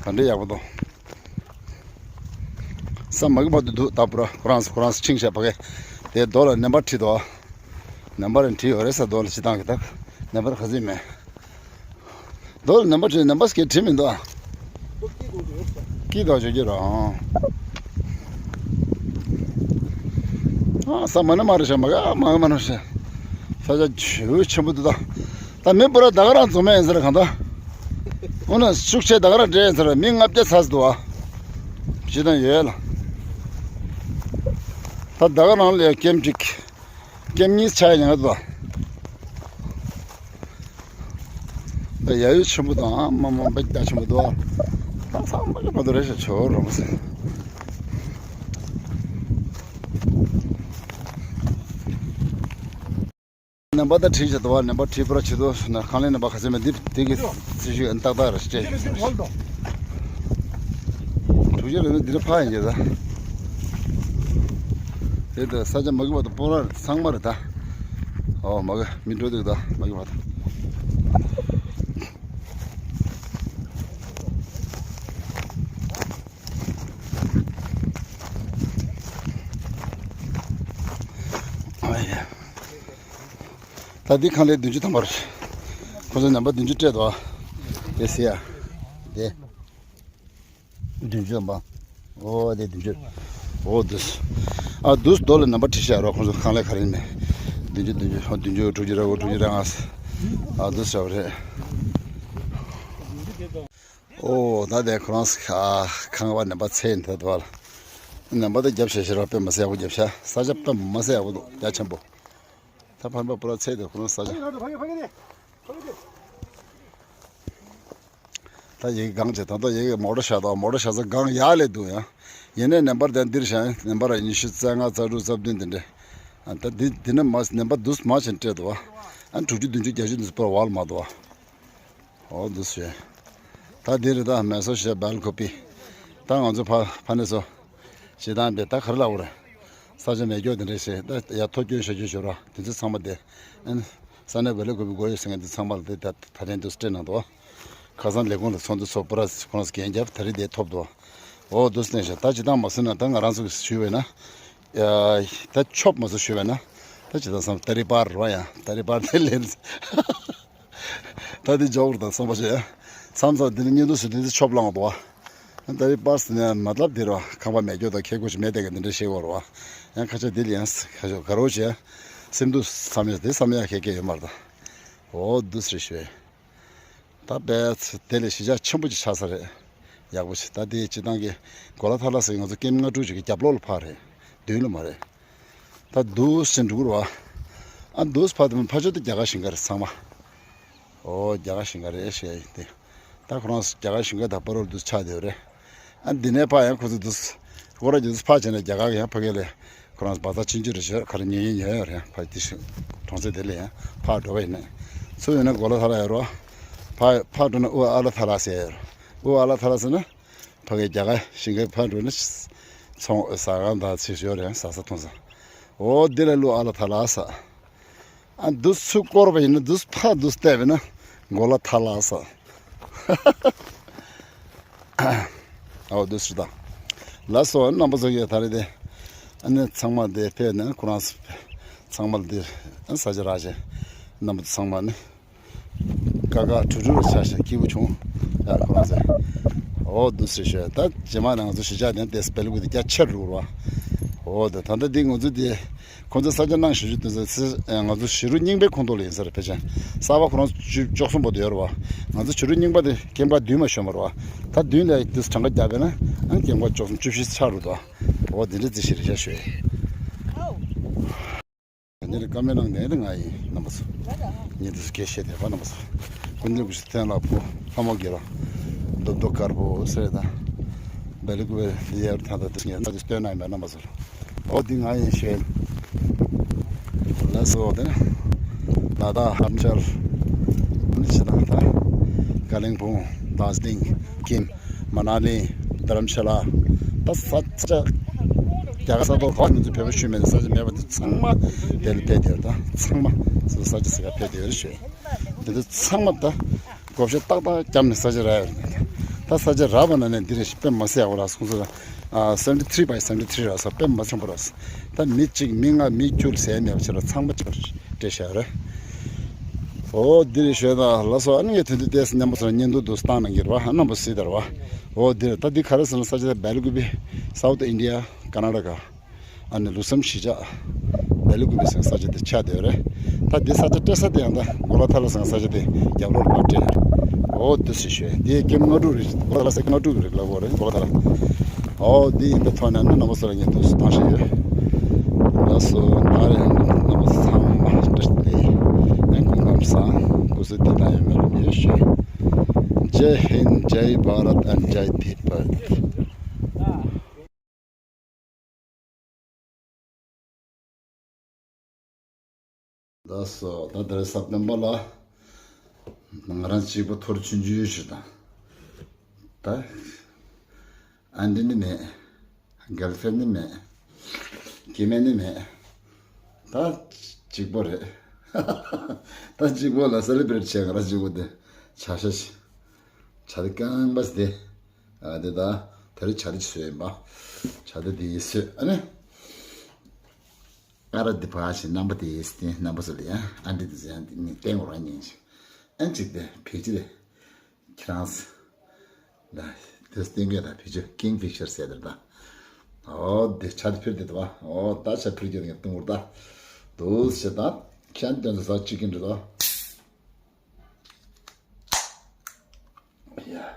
ག་འདྲ་ཡག་པོ་འདུག་ས་མ་གི་བར་དུ་འདུག་ད་པུ་ར་ཁོ་རང་ཁོ་རང་ཕྱིན་བཞག་པ་གི། དེ་རྡོ་ལ་ནམ་པར་བྲིས་འདུག་ནམ་པར་བྲིས་ཡོད་རེད་ས་རྡོ་ལ་སྤྱི་བཏང་གི་ད་ནམ་པར་ག་ཚོད་མེད། རྡོ་ལ་ནམ་པར་བྲིས་ནམ་པར་སྐད་བྲིས་མི་འདུག་ཨ། སྐྱིད་དོ་བྱོས་ཀྱི་ར། ཨ་ས་མ་ན་མ་རེད་ཤག་མ་ག་མ་ག་མ་ན་ཤག་ས་ཆ་ཇུ་ཆེན་པོ་འདུག་ད། ད་མི་པུ་ར་ད་ག་རང་འཛོམས་མེད་ཡིན་ཟེར་གང་ད། འོ་ན་ཤུགས་ཆེ་ད་ག་རང་འདྲེས་ཡིན་ཟེར་མི་ལྔ་བརྒྱ་ཚ་ཟེར་འདུག་ཨ། ཇི་ལྟར་ཡོད་ལ། ད་ད་ག་རང་ལས་ཀེམ་གཅིག་ཀེམ་གཉིས་ཆ་ཡང་འདུག་ད། ད་ཡ་ཡུ་ཆེན་པོ་དང་མ་མ་འབད་རྒྱ་ཆེན་པོ་འདུག་ཨ། ད་ཚང་མ་ལ་མ་འདུག་རེ་ཞིག་ཆོག་རོགས་མ་ཟེར། ནམ་པར་ད་བྲིས་བྱས་འདུག་བ། ནམ་པར་བྲིས་པར་བྱེད་དུ་སོང་ན་ཁང་ལས་ནམ་པར་ག་ཚོད་མེད་འདི་འདི་གི་སྲི་ཞུ་ཏག་ཏག་རེད་ཅེས། གྲུ་བཞི་རེད་ན་འདི་རུ་ཕ་ཡིན་གྱི་ད། དེ་ད་ས་ཆ་མ་གི་བར་དུ་སྤོ་ར་ཚང་མ་རེད་ད། ཨོ་མ་གི་མི་འགྲོ་འདུག་ད་མ་གི་བར་དུ། ཨ་ཡ། ད་འདི་ཁང་ལས་བདུན་ཅུ་ཐམ་པ་རེད། ཁོ་ཚོ་ནམ་པ་བདུན་ཅུ་སྤྲད་དོ། དེ་སི་ཡ། དེ། བདུན་ཅུ་ཐམ་པ། ཨོ་དེ་བདུན་ཅུ། ཨོ་དུས། ཨ་དུས་རྡོ་ལ་ནམ་པ་བྲིས་བཞག་རོགས་ཁོ་ཚོ་ཁང་ལས་ག་རེ་ནས། བདུན་ཅུ་བདུན་ཅུ་ཨོ་བདུན་ཅུ་དྲུག་ཅུ་རེ་དགུ་དྲུག་ཅུ་རེ་ལྔ། ཨ་དུས་བྱ་བ་རེད། ཨོ་ད་དེ་ཁོ་རང་ཁང་པ་ནམ་པ་ཚད་འདི་དོ་ལ། ནམ་པ་དེ་རྒྱབ་བྱས་ཤེས་རོགས་དཔེ་མ་སྲིད་ཡག་པོ་རྒྱབ་ཤག་ས་ཆ་དཔེ་མ་སྲིད་ཡག་པོ་འདུག་རྒྱ་ཆེན་པོ། ད་ཕར་འབབ་པོ་ར་ཚད་དེ་ཁོ་རང་ས་ཆ། ད་ཡི་གེ་སྒང་བྱས་ད་ལྟ་ཡི་གེ་མོ་ཊ་བཞག་དང་མོ་ཊ་བཞག་ས་སྒང་ཡག་ལས་འདུག་ཡང་། ཡིན་ནའི་ནམ་པར་དེ་འདིར་བཞག་ནམ་པར་ཉི་ཤུ་རྩ་ལྔ་རྩ་དྲུག་རྩ་བདུན་དེ་འདྲས། ད་འདི་འདི་ནི་མ་ནམ་པར་འདུས་མ་བྱས་སྤྲད་འདུག་བ། ཨ་དྲུག་ཅུ་བདུན་ཅུ་བརྒྱད་ཅུ་འདུས་པར་བ་ལ་མ་འདུག་བ། ཨོ་འདུས་བྱས། ད་འདི་རེད་ད་མེ་སོ་ཞེས་སྦལ་ཀོ་པི། ད་ང་ཚོ་ཕ་ཕ་ནས་སོ། ཞེ་སྡང་པས་ད་ག་རེ་ལབ་དགོས་རེད། ས་ཆ་མེད་སྐྱོ་དེ་འདྲས་ཞེས་ད་ཡ་ཐོ་སྐྱོན་ཞོ་སྐྱོན་ཞོ་ར་དེ་ཚོ་ཚང་མ་དེ། ཨན། ས་གནས་བེ་ལེ་གོ་བི་སྒོ་ཡོད་ཟེར་མཁན་དེ་ཚང་མ་ལ་དེ་ད་ད་ཐེངས་དུ་སྤྲད་གནང་འདུག་ཁ་སང་ལས་ཁུངས་ལ་ཚོགས་འདུ་ཚོགས་པ་ར་ཁོང་ལ་འགན་བརྒྱབ་ད་རེས་དེ་ཐོབ་འདུག་ཨོ་དུ་སྟེང་ཞེས་ད་ཅི་ད་མ་སུ་ན་ད་ང་རང་ཚོ་གིས་ཞུས་པས་ན། ཡ། ད་ཆོབ་མ་སུ་ཞུས་པས་ན། ད་ཅི་ད་བསམ་ད་རེས་པར་ར་ཡ་ད་རེས་པར་དེ་ལེན། ད་དེ་འཇོག་རུ་དང་བསམ་པ་བྱས། མཚམས་མཚམས་འདི་ནི་བརྙན་ཐུང་ཞིག་འདི་ཚོ་ཆོབ་ལངས་འདུག་བ། ད་རེས་པར་སི་ནས་མ་ལབ་དེ་རུ་ཁང་པ་མེད་སྐྱོ་དང་ཁེ་གོ་ཞིག་མེད་དེ་ག་འདི་འདྲ་ཤེས་གོ་རུ་བ། ཡང་ཁ་ཆ་འདི་ལ་ཡང་ཁ་ཆ་ག་རོ་བྱས། སེམས་སྡུག་བསམ་ཡ་དེ་བསམ་ཡ་ཁེ་ཁེ་ཡོད་མ་རེད་ད། འོ་འདུག་སེ་རེད་ཞུ། ད་པས་དེ་ལས་གཞིས་ཆགས་ཆེན་པོ་ཅིག་ཆགས་ས་རེད། ཡག་པོ་ཞིག་ད་དེ་སྤྱི་བཏང་གི་གོ་ལ་ཐ་ལ་ཟེར་ང་ཚོ་ཀེམ་ལྔ་དྲུག་ཅིག་གི་རྒྱབ་ལོགས་ལ་ཕར་རེད། མདུན་ལ་མ་རེད། ད་འདུག་སེ་འགྲོ་གི་རེད་བ། ཨ་འདུག་སེ་ཕར་དེ་ཕར་ཕྱོགས་དེ་རྒྱ་གར་ཞིང་ཁ་རེད་ཚང་མ། ཨོ་རྒྱ་གར་ཞིང་ཁ་རེད་ཞེས་ཡིན་ཏེ། ད་ཁོ་རང་རྒྱ་གར་ཞིང་ཁ་དང་པ་རོལ་དུ་ཆགས་བསྡད་ཡོད་རེད། ཨ་འདི་ནས་ཕར་ཡང་ཁོ་ཚོ་འདུག་སེ་སྐོར་ར་རྒྱུགས་སེ་ཕར་བྱས་ནས་རྒྱ་གར་གི་ཡང་ཕ་གི་ལས་ཁོ་རང་བ་ཚ་ཆུང་ཆུང་རེད་ཞེས་ག་རེ་ཉན་ཉན་ཡོད་རེད་ཕར་དེ་ཞིག་གྲོང་གསེབ་དེ་ལ་ཡང་ཕར་འགྲོ་བ་ཡིན་ནས། ཚུར་ཡོང་ན་གོ་ལ་ཐ་ལ་ཡོད་རོ། ཕར་ཕར་འགྲོ་ན་དབུ་ཨ་ལ་ཐ་ལ་ཟེར་ཡོད་རོ། དབུ་ཨ་ལ་ཐ་ལ་ཟེར་ན། ཕ་གི་རྒྱ་གར་ཞིང་ཁའི་ཕར་འགྲོ་ན། ཚོང་ཟ་ཁང་དང་ཚིག་ཞོར་ཡང་ཟ་ས་འཐུང་ས། འོ་འདི་ལ་དབུ་ཨ་ལ་ཐ་ལ་ཟེར། ཨ་འདུག་སེ་བསྐོར་བ་ཡིན་ན་འདུག་སེ་ཕར་འདུག་སེ་བལྟས་པས་ན་གོ་ལ་ཐ་ལ་ས། ཨའོ་འདུག་སེ་ད། ལགས་སོ་རྣམ་པ་ཚོ་ཡོད་ད་རེད་དེ། ཨ་ནི་ཚང་མ་དེ་ཕེབས་ནས་ཁོ་རང་ཚང་མ་འདིར་ས་ཆ་རག་བྱས་རྣམ་པ་ཚོ་ཚང་མ་ནི། ཀ་ཀ་གྲུ་གྲུ་ཆ་ཤ་སྐྱིད་པོ་བྱུང་། ཡ་ཁོ་རང་ཚོས། འོ་འདུག་སེ་ཤོད་ད་རྗེས་མ་ནང་ཚོ་གཞིས་ཆགས་དེ་དེ་སྤེལ་དགོས་དེ་རྒྱ་ཆེར་རུ་ར། འོ་ད་ད་ལྟ་འདི་ང་ཚོ་དེ་ཁོང་ཚོ་ས་ཆ་གནང་ཞུ་རྒྱུ་དེ་ཚོ་ང་ཚོ་བྱུ་རུ་རྙིང་པའི་ཁོངས་གཏོགས་ལ་ཡིན་ས་རེད་ཕལ་ཆེར། གསར་པ་ཁོ་རང་ཚོ་བཅུ་བཅུ་གསུམ་པོ་དེ་ཡོད་རེད་བ། ང་ཚོ་བྱུ་རུ་རྙིང་པ་དེ་ཀེམ་ཀ་བདུན་མ་ཤོད་མ་རེད་བ། ད་བདུན་ལ་དེ་གྲངས་ཀ་བརྒྱབ་པས་ན་ཨང་ཀེམ་ཀ་བཅུ་གསུམ་བཅུ་བཞི་ཆགས་རུ་དོ། འོ་དེ་འདྲ་རྩིས་ཤིག་རེད་ཤག་ཤོད། ཉིན་རེ་བཀའ་མོལ་གནང་ནས་ང་ཡིན་རྣམ་པ་ཚོ། ཉིན་དུ་སྐད་བཤད་དེ་བ་རྣམ་པ་ཚོ། ཀུན་མཁྱེན་སྐུ་ཞབས་བསྟན་ལ་ཕུ་ལྷ་མོ་དགེ་ལ། རྡོ་རྡོ་དཀར་པོ་སེ་དང་། བེ་ལི་ཀུ་བེ་ལི་ཡར་ཐང་ད་དུ་ངས་ང་ཚོ་སྟོན་ན་ཡིན་པ་རྣམ་པ་ཚོ། འོ་འདི་ང་ཡིན་ཞེས། ལགས་སོ་དེ་ནི། ལ་དྭགས་ཧམ་ཆལ། ནི་ཕྱི་ནང་ད། ཀ་ལིང་ཕུང་། དར་ཇི་ལིང་། ཁྱིམ། མ་ན་ལི། དྷ་རམ་ཤ་ལ། ད་ས་ཆ། རྒྱ་གར་ས་ཐོག་ག་ང་ཚོ་བོད་པ་ཤུལ་མེད་ནས་ས་ཆ་མེད་པ་དེ་ཚང་མ་དེ་ལ་ཕེབས་བསྡད་ཡོད། ད་ཚང་མ་སོ་སོ་ས་ཆ་ཟེར་ག་ཕེབས་བསྡད་ཡོད་རེད་ཞུ། དེ་ཚོ་ཚང་མ་ད་བགོ་བཤའ་ཏག་ཏག་བརྒྱབ་ནས་ས་ཆ་རག་ཡོད་རེད། ད་ས་ཆ་རག་པ་ན་ནས་འདི་རེད་ཞེས་དཔེ་མ་སྲིད་ཡག་པོ་རག་སོང་ཚོ། seventy three by seventy three རག་སོང་། དཔེ་མ་ཆེན་པོ་རག་སོང་། ད་མི་གཅིག་མི་ལྔ་མི་བཅུ་ཟེར་མེད་པ་ཆེ་ལ་ཚང་མ་གཅིག་པར་སྤྲད་བཞག་རེད། ཨོ་འདི་རེད་ཞུ་ད་ལགས་སོ། ཨ་ནི་ངས་དོན་དུ་བལྟས་སྙམ་པ་ཚོར་བརྙན་ཐུང་འདུག་བཏང་གནང་གི་རེད་བ། རྣམ་པ་སུ་ཡིན་ད་རེད་བ། ཨོ་འདི་རེད། ད་འདི་ག་རེ་ཟེར་ན་ས་ཆ་ད་སྦེ་ལ་ཀུ་པི། South India, Karnataka. ཨ་ནི་ལུགས་བསམ་གཞིས་ཆགས་སྦེ་ལ་ཀུ་པི་ཟེར་ས་ཆ་དེ་ཆགས་བསྡད་ཡོད་རེད། ད་འདི་ས་ཆ་སྤྲད་ས་དེ་ཡང་ད་གོ་ལ་ཐ་ལ་ཟེར་ས་ཆ་དེ་རྒྱབ་ལོགས་ལ་མར་སྤྲད་ཡོད་རེད། ཨོ་འདི་སུ་ཞུ་འདི་ཀེམ་ལྔ་དྲུག་རེད། གོ་ལ་ཐ་ལ་ཟེར་ལྔ་དྲུག་རེད་ལབ་དགོས་རེད་གོ་ལ་ཐ་ལ། ཨོ་འདི་ཡིན་པའི་ཐོག་ནས་ནི་རྣམ་པ་ཚོ་ལ་ངས་འདུག་སུ་བཏང་ཞིག་ཡོད། ལགས་སོ། ད་རེས་རྣམ་པ་ཚོ་ཚང་མ་བཀྲ་ཤིས་བདེ་ལེགས། ཨ་སྐུ་ཁམས་བཟང་། སྐུ་གཟུགས་བདེ་ཐང་ཡོང་བའི་རེ་བ་ཞུ། Jai Hind, Jai Bharat and Jai Tibet. ལགས་སོ། ད་དེ་རིང་གཟའ་སྤེན་པ་ལ་ང་རང་གཅིག་པོ་ཐོར་ཆུང་ཆུང་ཞིག་དང་། ད་ཨ་འདྲི་ནི་མེད། གལ་ཕེར་ནི་མེད། སྐྱེ་དམན་ནི་མེད། ད་གཅིག་པོ་རེད། ད་གཅིག་པོ་ལ་སེ་ལི་བྷི་རེ་ཊི་བྱས། ང་རང་གཅིག་པོ་དེ་བྱ་ཤ་ཞིག་བྱ་དེ་རྐང་པ་ཞིག་དེ། ཨ་དེ་ད་དེ་རིང་བྱ་དེ་ཅིག་བཟོས་ཡིན་པ། བྱ་དེ་དེ་ཡིས་བཟོས། ཨ་ནི་ཨ་ར་དེ་ཕ་ཞིག་རྣམ་པ་དེ་ཡིས་བསྟན། རྣམ་པ་ཚོ་ལ་ཡང་ཨ་འདྲི་དེ་ཟེར་ཡང་དེ་ནི་བསྟན་དགོས་རང་ཉིན་ཞིག་ཨ་ཅིག་དེ་ཕལ་ཆེར་ཁྱེད་རང་ལ་དེ་བསྟན་གྱི་ད་ཕལ་ཆེར་ཀིང་ཕི་ཤར་ཟེར་དེར་ད། ཨོ་དེ་བྱ་དེ་ཕུལ་དེ་ད་བ། ཨོ་ད་བྱ་ཕུལ་གྱི་ངས་བཏུང་བར་ད། དུ་ཞེ་ད་ཁྱེད་དོན་དུ་ཟ་གཅིག་གིན་འདྲི་ད། Yeah.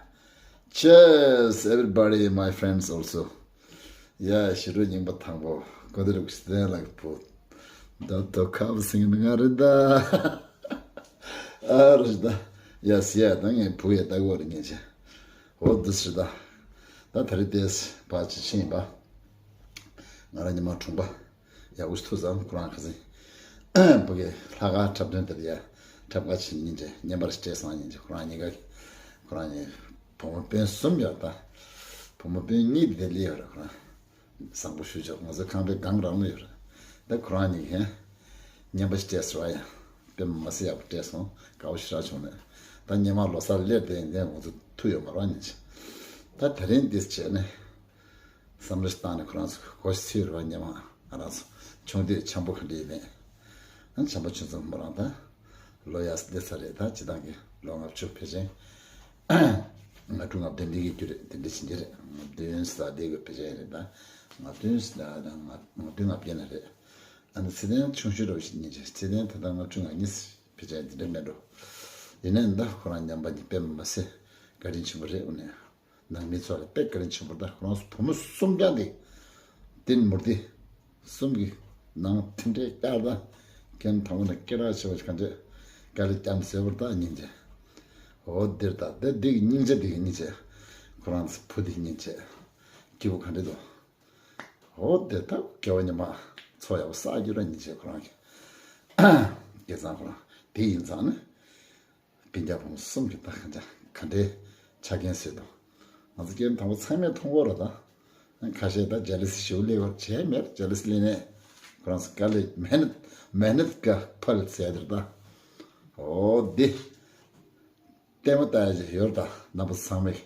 Cheers, everybody, my friends also. Yeah, ཞི་ཁྲོ་སྙིང་པོ་དང་པོ། གོ་དེ་རུ་སྟན་ལགས་བུ། ད་དོ་ཁ་བ་སིང་ནི་ང་རེད་ད། ཨ་རུ་ད། Yes, yeah, ད་ངའི་བུ་ཡ་ད་གོ་རེ་ཉེ་ཆེ། འོ་འདི་ཞི་ད། ད་ད་རེ་ཏེས་བ་ཅི་ཕྱིན་པ། ང་རང་ཉི་མ་གྲོང་པ། ཡ་འུ་ཐུ་ཙང་ཁོ་རང་ཁ་སེང་། བུ་གའི་ལྷ་ཁང་འཁྲབ་སྟོན་དེར་ཡ་འཁྲབ་ཁ་ཕྱིན་ཉིན་ཅེ་བརྙན་པར་སྤྲད་སོང་ཉིན་ཅེ་ཁོ་རང་གཉིས་ཀ་ཁོ་རང་གཉིས་བུ་མོ་སྤུན་གསུམ་ཡོད་ད། བུ་མོ་སྤུན་གཉིས་དེ་ལི་ཡོད་རེད་ཁོ་རང་། བཟང་པོ་ཞུ་ཆོག་ང་ཚོའི་ཁང་པའི་སྒང་རང་ལ་ཡོད་རེད། ད་ཁོ་རང་གཉིས་ཀས་བརྙན་པར་སྤྲད་སོང་ཡ། དཔེ་མ་སྲིད་ཡག་པོ་སྤྲད་སོང་དགའ་བོ་ཞེ་དྲག་བྱུང་ནས། ད་སྔོན་མ་ལོ་གསར་སླེབས་དེ་འདས་ང་ཚོ་ཐུག་ཡོད་མ་རེད་ཉིན་ཅེ། ད་དེ་རིང་འདི་བྱས་ནས། བསམ་བློ་ཞིག་བཏང་ནས་ཁོ་རང་ཚོ་གོ་ཤི་ཚུད་རེད་བ། སྔོན་མ་ང་རང་ཚོ་ཆུང་དུས་འཆམ་པོ་ག་འདྲ་ཡིན་མེད། ཨ་འཆམ་པོ་ཆུང་ཙམ་མོ་རང་ད་ལོ་ཡག་སྡེ་ཚ་རེད། ད་སྤྱི་བཏང་གི་ལོ་ལྔ་བཅུ་ཕལ་ཆེར་ལྔ་དྲུག་ལྔ་བདུན་འདི་གི་རྒྱུ་རེད། དེ་འདྲ་ཕྱིན་གྱི་རེད། ལྔ་བདུན་ས་དེ་གི་ཕལ་ཆེར་རེད། ད་ལྔ་བདུན་ས་ད་ལྔ་ལྔ་བདུན་ལྔ་བརྒྱད་ན་རེད། ཨ་ནི་ཚེ་བརྟན་ཆུང་ཤོས་རོ་ཞིག་ཉིན་ཅེ་ཚེ་བརྟན་ད་ལྟ་ལྔ་བཅུ་ང་གཉིས་ཕལ་ཆེར་འདི་འདྲ་མེད་འགྲོ། ཡིན་ནའི་ད་ཁོ་རང་ཉམས་པ་ཉིད་དཔེ་མ་སྲིད་བཀའ་དྲིན་ཆེན་པོ་རེད། འོ་ནས། ནང་མི་ཚོ་ལ་དཔེ་བཀའ་དྲིན་ཆེན་པོ་དང་ཁོ་རང་ཚོ་བུ་མོ་གསུམ་ཀྱང་དེ། བསྟན་མུར་དེ། གསུམ་གྱི་ནང་དེ་འདྲའི་བཀའ་དང་། ཁྱེད་དང་པོ་ནས་སྐད་གྲགས་ཆེ་བ་ཞིག་ག་འདྲས། དཀའ་ལས་བརྒྱབ་ཟེར་བར་ད་སྙིང་རྗེ། འོ་འདིར་ད་དེ་འདི་གི་སྙིང་རྗེ་འདི་གི་སྙིང་རྗེ། ཁོ་རང་ཚོ་བུ་དེ་སྙིང་རྗེ། སྐྱིད་པོ་ག་འདྲས་འདུག་འོ་དེ་ད་སྐྱེ་བ་སྔོན་མ་ཚོ་ཡག་པོ་བསགས་རྒྱུ་ར་སྙིང་རྗེ་ཁོ་རང་གི། སྐལ་བཟང་ཁོ་རང་དེ་ཡིན་ཙང་ནི། སྤུན་ཀྱག་བུ་མོ་གསུམ་གྱི་ད་གང་ཅག་ག་འདྲའི་ཆ་རྐྱེན་བཟོས་འདུག་ང་ཚོ་སྐྱེ་བོ་དང་པོ་ཚང་མས་མཐོང་གི་རེད་ད། ཁ་ཤས་ད་ཇེ་ལི་སི་ཞེ་པོ་སླེབས་པ་བྱས་མེད་ཇེ་ལི་སི་སླེབས་ནས་ཁོ་རང་ཚོ་དཀའ་ལས་མེ་ནད་མེ་ནད་ཀ་ཕལ་ཟེར་དེར་ད། འོ་འདི་ལྟད་མོ་ལྟ་ཡ་ཅིག་ཡོད་རེད་ད་རྣམ་པ་ཚང་མས།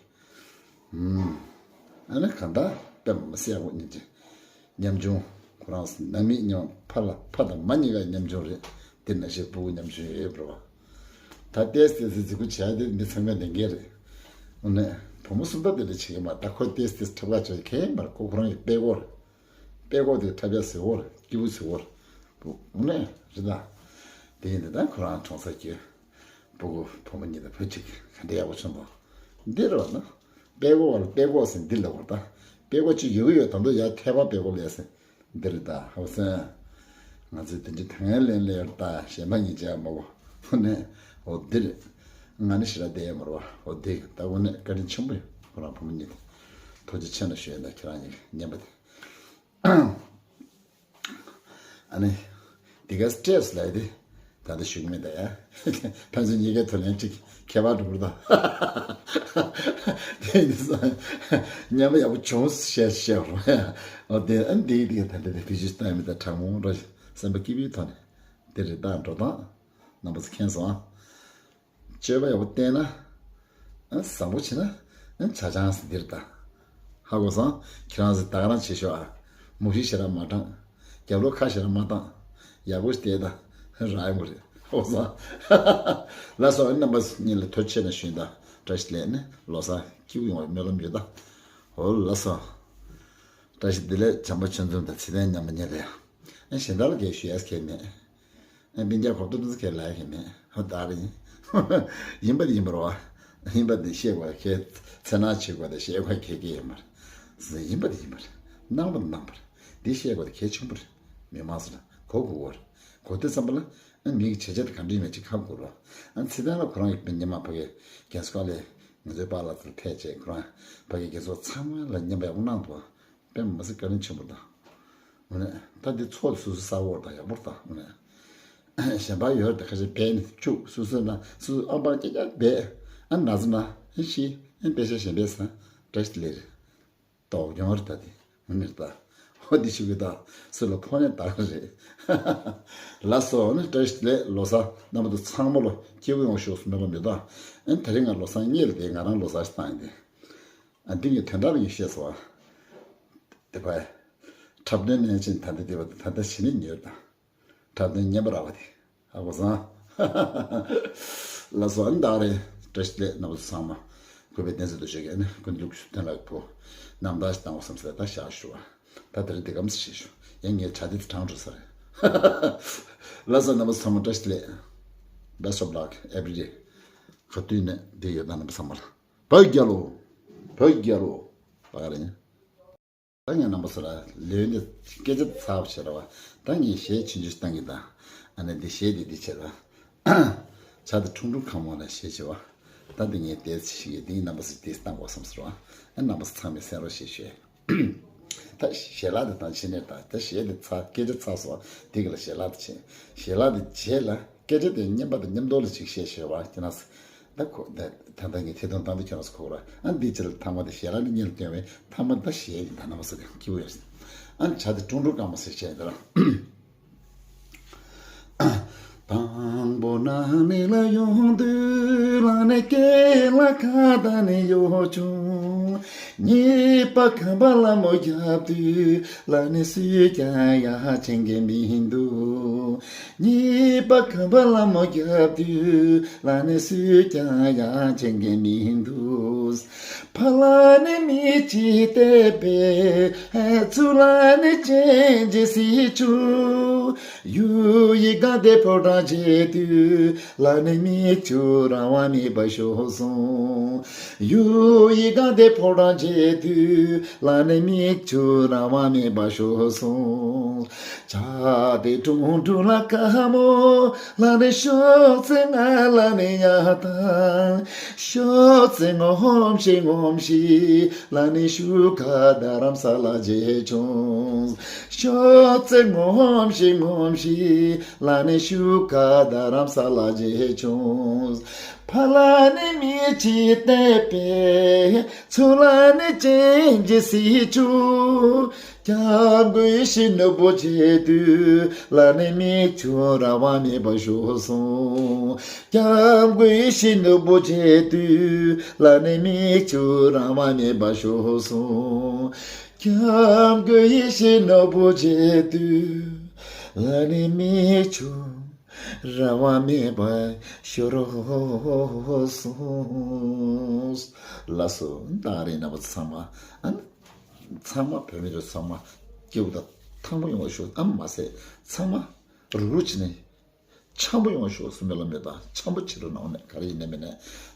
ཨ་ནི་གང་ལྟར་དཔེ་མ་སྲིད་ཡག་པོ་སྙིང་རྗེ། ཉམ་ཆུང་ཁོ་རང་ནང་མི་མཉམ་ཕ་ལ་ཕ་དང་མ་གཉིས་ཀ་ཉམ་ཆུང་རེད། དེ་ནང་བཞིན་སྤུ་གུ་ཉམ་ཆུང་ཡོད་ཡོད་པ་རེད་བ། ད་ཏེས་ཏེས་སི་རྫིག་པོ་བྱས་ཏེ་མི་ཚང་མས་ལས་འགན་རེད། འོ་ནས་བུ་མོ་གསུམ་པ་དེ་འདྲ་བྱེད་ཀྱི་མ་རེད། ད་ཁོ་ཏེས་ཏེས་འཁྲབ་ག་བྱོས་ཁྱད་མ་རེད། ཁོ་ཁོ་རང་གི་དཔེ་ཁོ་རེད། དཔེ་ཁོ་དེ་འཁྲབ་ཡ་ཟེར་བོ་རེད། སྐྱིད་པོ་ཟེར་བོ་རེད། འོ་ནས་རེད་ད། དེ་ཡིན་དེ་ད་ཁོ་རང་གྲོང་གསེབ་ཀྱི་སྤུ་གུ་བུ་མོ་གཉིས་དང་བུ་གཅིག་ག་འདྲ་ཡག་པོ་བྱུང་བ། འདི་རེད་བ་ན། དཔེ་ཁོ་བ་ལ་དཔེ་ཁོ་ཟེར་འདི་ལབ་དགོས་ད། དཔེ་ཁོ་གཅིག་ཡོད་ཀྱི་ཡོད། ད་དུང་ཡར་ཐལ་བ་དཔེ་ཁོ་ལས་ཟེར། འདི་རེད་ད་ཧོ་སན། ང་ཚོས་དེ་འདྲའི་དང་ལེན་ལས་ཡོད་ད་གཞན་པ་ཉིད་བྱས་མ་གོ་འོ་ནས། འོ་འདི་རེད། ང་ནི་ཞེ་དྲག་བསྡད་ཡོད་མ་རེད་བ། འོ་འདི་ད་འོ་ནས་བཀའ་དྲིན་ཆེན་པོ་ཡོད་ཁོ་རང་བུ་མོ་གཉིས་དེ། ཐུགས་རྗེ་ཆེ་ན་ཞུ་ཡ་ད་ཁྱེད་རང་གཉིས་ཀ་ཉན་པ་དེ། ཨ་ནི། འདི་ག་སི་ཊེ་ཊ་སི་ལབ་ཡ་དེ། ད་ལྟ་ཞུ་གི་མེད་ད་ཡ། ཕན་ཚུན་གཉིས་ཀའི་དུ་ལེན་གཅིག་ཁྱད་པར་འགྲོ་གི་རེད་ད། དེ་ཡིན་ཙང་། ཉམས་པ་ཡག་པོ་བྱུང་ཞེས་བཤད་རོགས་ཡ། འོ་དེ་ཨ་འདི་འདི་ད་ལྟ་དེ་བི་ཇི་ལྟ་མི་ད་དྲང་མོ་ར་སེམས་པ་སྐྱིད་པོའི་ཐོག་ནས་དེ་རེད་ད་འགྲོ་སྟངས་རྣམ་པ་ཚོ་མཁྱེན་སོང་ཨ། སྤྱོད་པ་ཡག་པོ་བསྟེན་ན། ཨ་བཟང་པོ་བྱེད་ན། ཨ་ཆ་ཆང་ཟེར་འདིར་ད། ཧ་གོ་སོང་། ཁྱེད་རང་ཚོ་ད་ག་རང་བྱེད་ཤོག་ཨ། མུ་བཞི་ཞེ་དྲག་མ་དྲངས། རྒྱབ་ལོགས་ཁ་ཞེ་དྲག་མ་བཏང་། ཡག་པོ་བལྟས་ད། རག་ཡོང་གི་རེད། ཧ་གོ་སོང་། ལགས་སོ། ཨ་རྣམ་པ་གཉིས་ལ་ཐུགས་རྗེ་ཆེ་ན་ཞུ་ཡིན་ད། བཀྲ་ཤིས་བདེ་ལེགས་ནི་ལོ་གསར་སྐྱིད་པོ་ཡོང་བའི་སྨོན་ལམ་ཡོད་ད། འོ་ལགས་སོ། བཀྲ་ཤིས་བདེ་ལེགས་བྱམས་པ་ཆོས་འཛོམས་དང་ཚེ་བརྟན་མཉམ་པ་གཉིས་ལ་ཡ། ཨ་གཞན་དག་ལ་གས་ཞུ་ཡས་གས་མེད། ཨ་སྤུན་ཀྱག་གོ་ཏོ་ཏོ་ཁས་ལ་ཡ་གས་མེད། ཧོ་ད་རེད། ཡིན་པ་དེ་ཡིན་པ་རེད་བ། ཡིན་པ་དེ་བཤད་དགོས་གས་ཚེ་ན་བྱེད་དགོས་དེ་བཤད་དགོས་གས་གས་ཡིན་པ་རེད། ཡིན་པ་དེ་ཡིན་པ་རེད། གནང་བ་གནང་བ་རེད། དེ་བཤད་དགོས་དེ་གལ་ཆེན་པོ་རེད། མི་མང་ཚོ་ལ་གོ་དགོས་བ་རེད། གོ་དུས་ཙམ་པ་ལ་ཨ་མི་གི་བྱས་རྗེས་དེ་ག་འདྲ་ཡིན་མེད་ཅིག་ཧ་གོ་རོགས། ཨ་ཚེ་བརྟན་ལ་ཁོ་རང་གི་སྤུན་ཉི་མ་ཕ་གི་རྒན་སྐོར་ལས་ང་ཚོའི་པཱ་ལགས་ཚོ་ཕེབས་བྱས་ཁོ་རང་ཕ་གི་རྒན་ཚོ་ཚང་མ་ལ་མཉམ་པ་ཡག་པོ་གནང་འདུག་དཔེ་མི་སྲིད་བཀའ་དྲིན་ཆེན་པོ་དང་། འོ་ནས་ད་འདི་ཚོགས་སུ་སུ་ས་འོར་དང་ཡག་པོར་དང་འོ་ནས། གཞན་པ་ཡོད་དེ་ཁ་ཤས་བས་ནས་བཅུག་སུ་སུ་ན་སུ་ཨམ་པར་ཀྱ་ཀྱ་བས། ཨ་ན་ཟི་ན་ཨ་ཤི་ཨ་དཔེ་ཆ་གཞན་པས་ས་བཀྲ་ཤིས་བདེ་ལེགས་རེད། ཏོག་ཡོང་རེད་ད་དེ་འོ་ནས་ད། ཧོ་འདི་ཤུ་གི་ད་སུ་ལ་ཕོ་ནས་ད་རེད། ལགས་སོ། འོ་ནས་བཀྲ་ཤིས་བདེ་ལེགས་ལོ་གསར་རྣམ་པ་ཚོ་ཚང་མ་ལ་སྐྱིད་པོ་ཡོང་ཤོག་སུ་མེད་པ་མི་ད། ཨ་དེ་རིང་ང་ལོ་གསར་རྙེད་ལ་དེ་ང་རང་ལོ་གསར་ཞིག་བཏང་ཡིན་ཏེ། ཨ་འདི་ངས་དོན་དག་ངས་བཤད་སོང་ཨ། དེ་བས། འཁྲབ་སྟོན་ནས་ཕྱིན་ད་ལྟ་དེ་བ་ད་ལྟ་ཞི་ནི་ཉོས་དང་། འཁྲབ་སྟོན་ཉན་པ་རག་པ་དེ། ཧ་གོ་སོང་། ལགས་སོ། ཨ་ནི་ད་རེད། བཀྲ་ཤིས་བདེ་ལེགས་རྣམ་པ་ཚོ་ཚང་མ། གུས་པས་བསྟན་འཛིན་དུ་ཞུགས་ཀྱི་ཨ་ནི་ཀུན་གྱི་ལུགས་སུ་དོན་ལ་ཕོ། རྣམ་དག་ཞིག་བཏང་བ་བསམ་ཟེར་ད་བཞག་ཞུ་བ། ད་དེ་རིང་འདི་གམ་ཞེས་ཞུ། ཡང་ངས་དྲ་དེ་དྲང་འགྲོ་ས་རེད། ལགས་སོ། རྣམ་པ་ཚོ་ཚང་མ་བཀྲ་ཤིས་བདེ་ལེགས། Best of luck every day། ག་དུས་ནས་འདི་ཡོད་ན་རྣམ་པ་ཚང་མ་ལ། བོད་རྒྱལ་ལོ། བོད་རྒྱལ་ལོ། ད་ག་རེ་ཡིན། ད་ངས་རྣམ་པ་ཚོ་ལ་ལེའུ་འདི་སྐད་ཆ་ཚར་བ་བྱེད་ར་བ། ད་ངས་གཞས་ཆུང་ཆུང་ཞིག་བཏང་གི་ད། ཨ་ནི་འདི་གཞས་འདི་འདི་བྱེད་ར། བྱ་དེ་ཁྲུང་ཁྲུང་ཁ་མོ་ལ་གཞས་བྱེད་བ། ད་འདི་ངས་དེ་ཚེ་ཞིག་གི་འདི་རྣམ་པ་ཚོ་དེ་བཏང་དགོས་བསམ་ཟེར་བ། ཨ་རྣམ་པ་ཚོ་ཚང་མས་གསན་རོགས་ཞེས་ཞུས། ད་གཞས་ལ་དེ་དང་ཕྱི་ནས་ད་ད་གཞས་འདི་ཚར་སྐད་ཆ་ཚར་སོང་། འདི་གི་ལ་གཞས་ལ་དེ་བྱེད། གཞས་ལ་དེ་རྗེས་ལ་སྐད་ཆ་དེ་མཉམ་པ་དང་མཉམ་དོ་ལ་ཅིག་བཤད་ཤེས་བ་ཁྱེད་རང་ཚོ། ད་ཁོ་ད་ད་ད་ངས་ཐེ་གཏོང་བཏང་དུས་ཁྱེད་རང་ཚོ་གོ་ར། ཨ་འདི་ཕྱིར་ཐ་མ་དེ་ཞལ་ལག་ནི་གཉེར་སྟོན་བས་ཐ་མ་ད་ཞལ་ཡིན་ད་ན་མ་ཟེར་ཏེ་སྐྱིད་པོ་ཡོད། ཨ་བྱ་དེ་ཀྲུང་ཀྲུང་དཀར་མོ་ཟེར་བྱས་ད་ར། དང་པོ་ན་ནི་ལ་ཡོང་དུས་ལ་ནི་སྐེ་ལ་ཁ་ད་ནི་ཡོ་ཆུང་། གཉིས་པ་ཁམས་པ་ལ་མོ་རྒྱབ་དུས་ལ་ནི་སུས་ཀྱང་ཡ་ཆེན་གི་མི་འདུག་གཉིས་པ་ཁམས་པ་ལ་མོ་རྒྱབ་དུས་ལ་ནི་སུས་ཀྱང་ཡ་ཆེན་གི་མི་འདུག་ཕ་ལ་ནི་མི་གཅིག་བལྟས་པས་ཚུར་ལ་ནི་ཅན་གྱི་སྲིད་ཆུ། ཡུ་ཡི་ག་དེ་ཕོ་བྲང་བྱེད་དུས་ལ་ནི་མིག་ཆུ་རང་དབང་མེད་པ་ཤོར་སོང་། ཡུ་ཡི་ག་དེ་ཕོ་བྲང་བྱེད་དུས་ལ་ནི་མིག་ཆུ་རང་དབང་མེད་པ་ཤོར་སོང་། བྱ་དེ་ཀྲུང་ཀྲུང་ལ་དཀར་མོ་ལ་ནི་ཤོག་ཙེ་ང་ལ་ནི་ཡ་ཐང་། ཤོག་ཙེ་ངོམ་ཤིག་ངོམ་ཤིག་ལ་ནི་ཤུ་ཁ་རྡ་རམ་ས་ལ་བྱེད་ཆུང་། ཤོག་ཙེ་ངོམ་ཤིག་ངོམ་ཤིག་ལ་ནི་ཤུ་ཁ་རྡ་རམ་ས་ལ་བྱེད་ཆུང་། ཕ་ལ་ནི་མི་གཅིག་བལྟས་པས་ཚུར་ལ་ནི་ཅན་གྱི་སྲིད་ཆུ། སྐྱབས་མགོན་ཡིད་བཞིན་ནོར་བུ་མཇལ་དུས་ལ་ནི་མིག་ཆུ་རང་དབང་མེད་པ་ཤོར་སོང་། སྐྱབས་མགོན་ཡིད་བཞིན་ནོར་བུ་མཇལ་དུས་ལ་ནི་མིག་ཆུ་རང་དབང་མེད་པ་ཤོར་སོང་། སྐྱབས་མགོན་ཡིད་བཞིན་ནོར་བུ་མཇལ་དུས་ལ་ནི་མིག་ཆུ་རང་དབང་མེད་པ་ཤོར་སོང་། ལགས་སོ། ད་རེས་རྣམ་པ་ཚང་མ་ཨ་ནི་ཚང་མ་བོད་མི་རེ་ཚང་མ་སྐྱིད་པོ་དང་ཐང་པོ་ཡོང་བ་ཤོག་ཨ་མ་ཟད་ཚང་མ་རུག་རུག་བྱས་ནས་འཆམ་པོ་ཡོང་བ་ཤོག་སུ་མེད་ལ་མེད་པ་འཆམ་པོ་བྱེད་རོགས་གནང་། འོ་ནས་ག་རེ་ཡིན་ནའི་མིན་ནའི་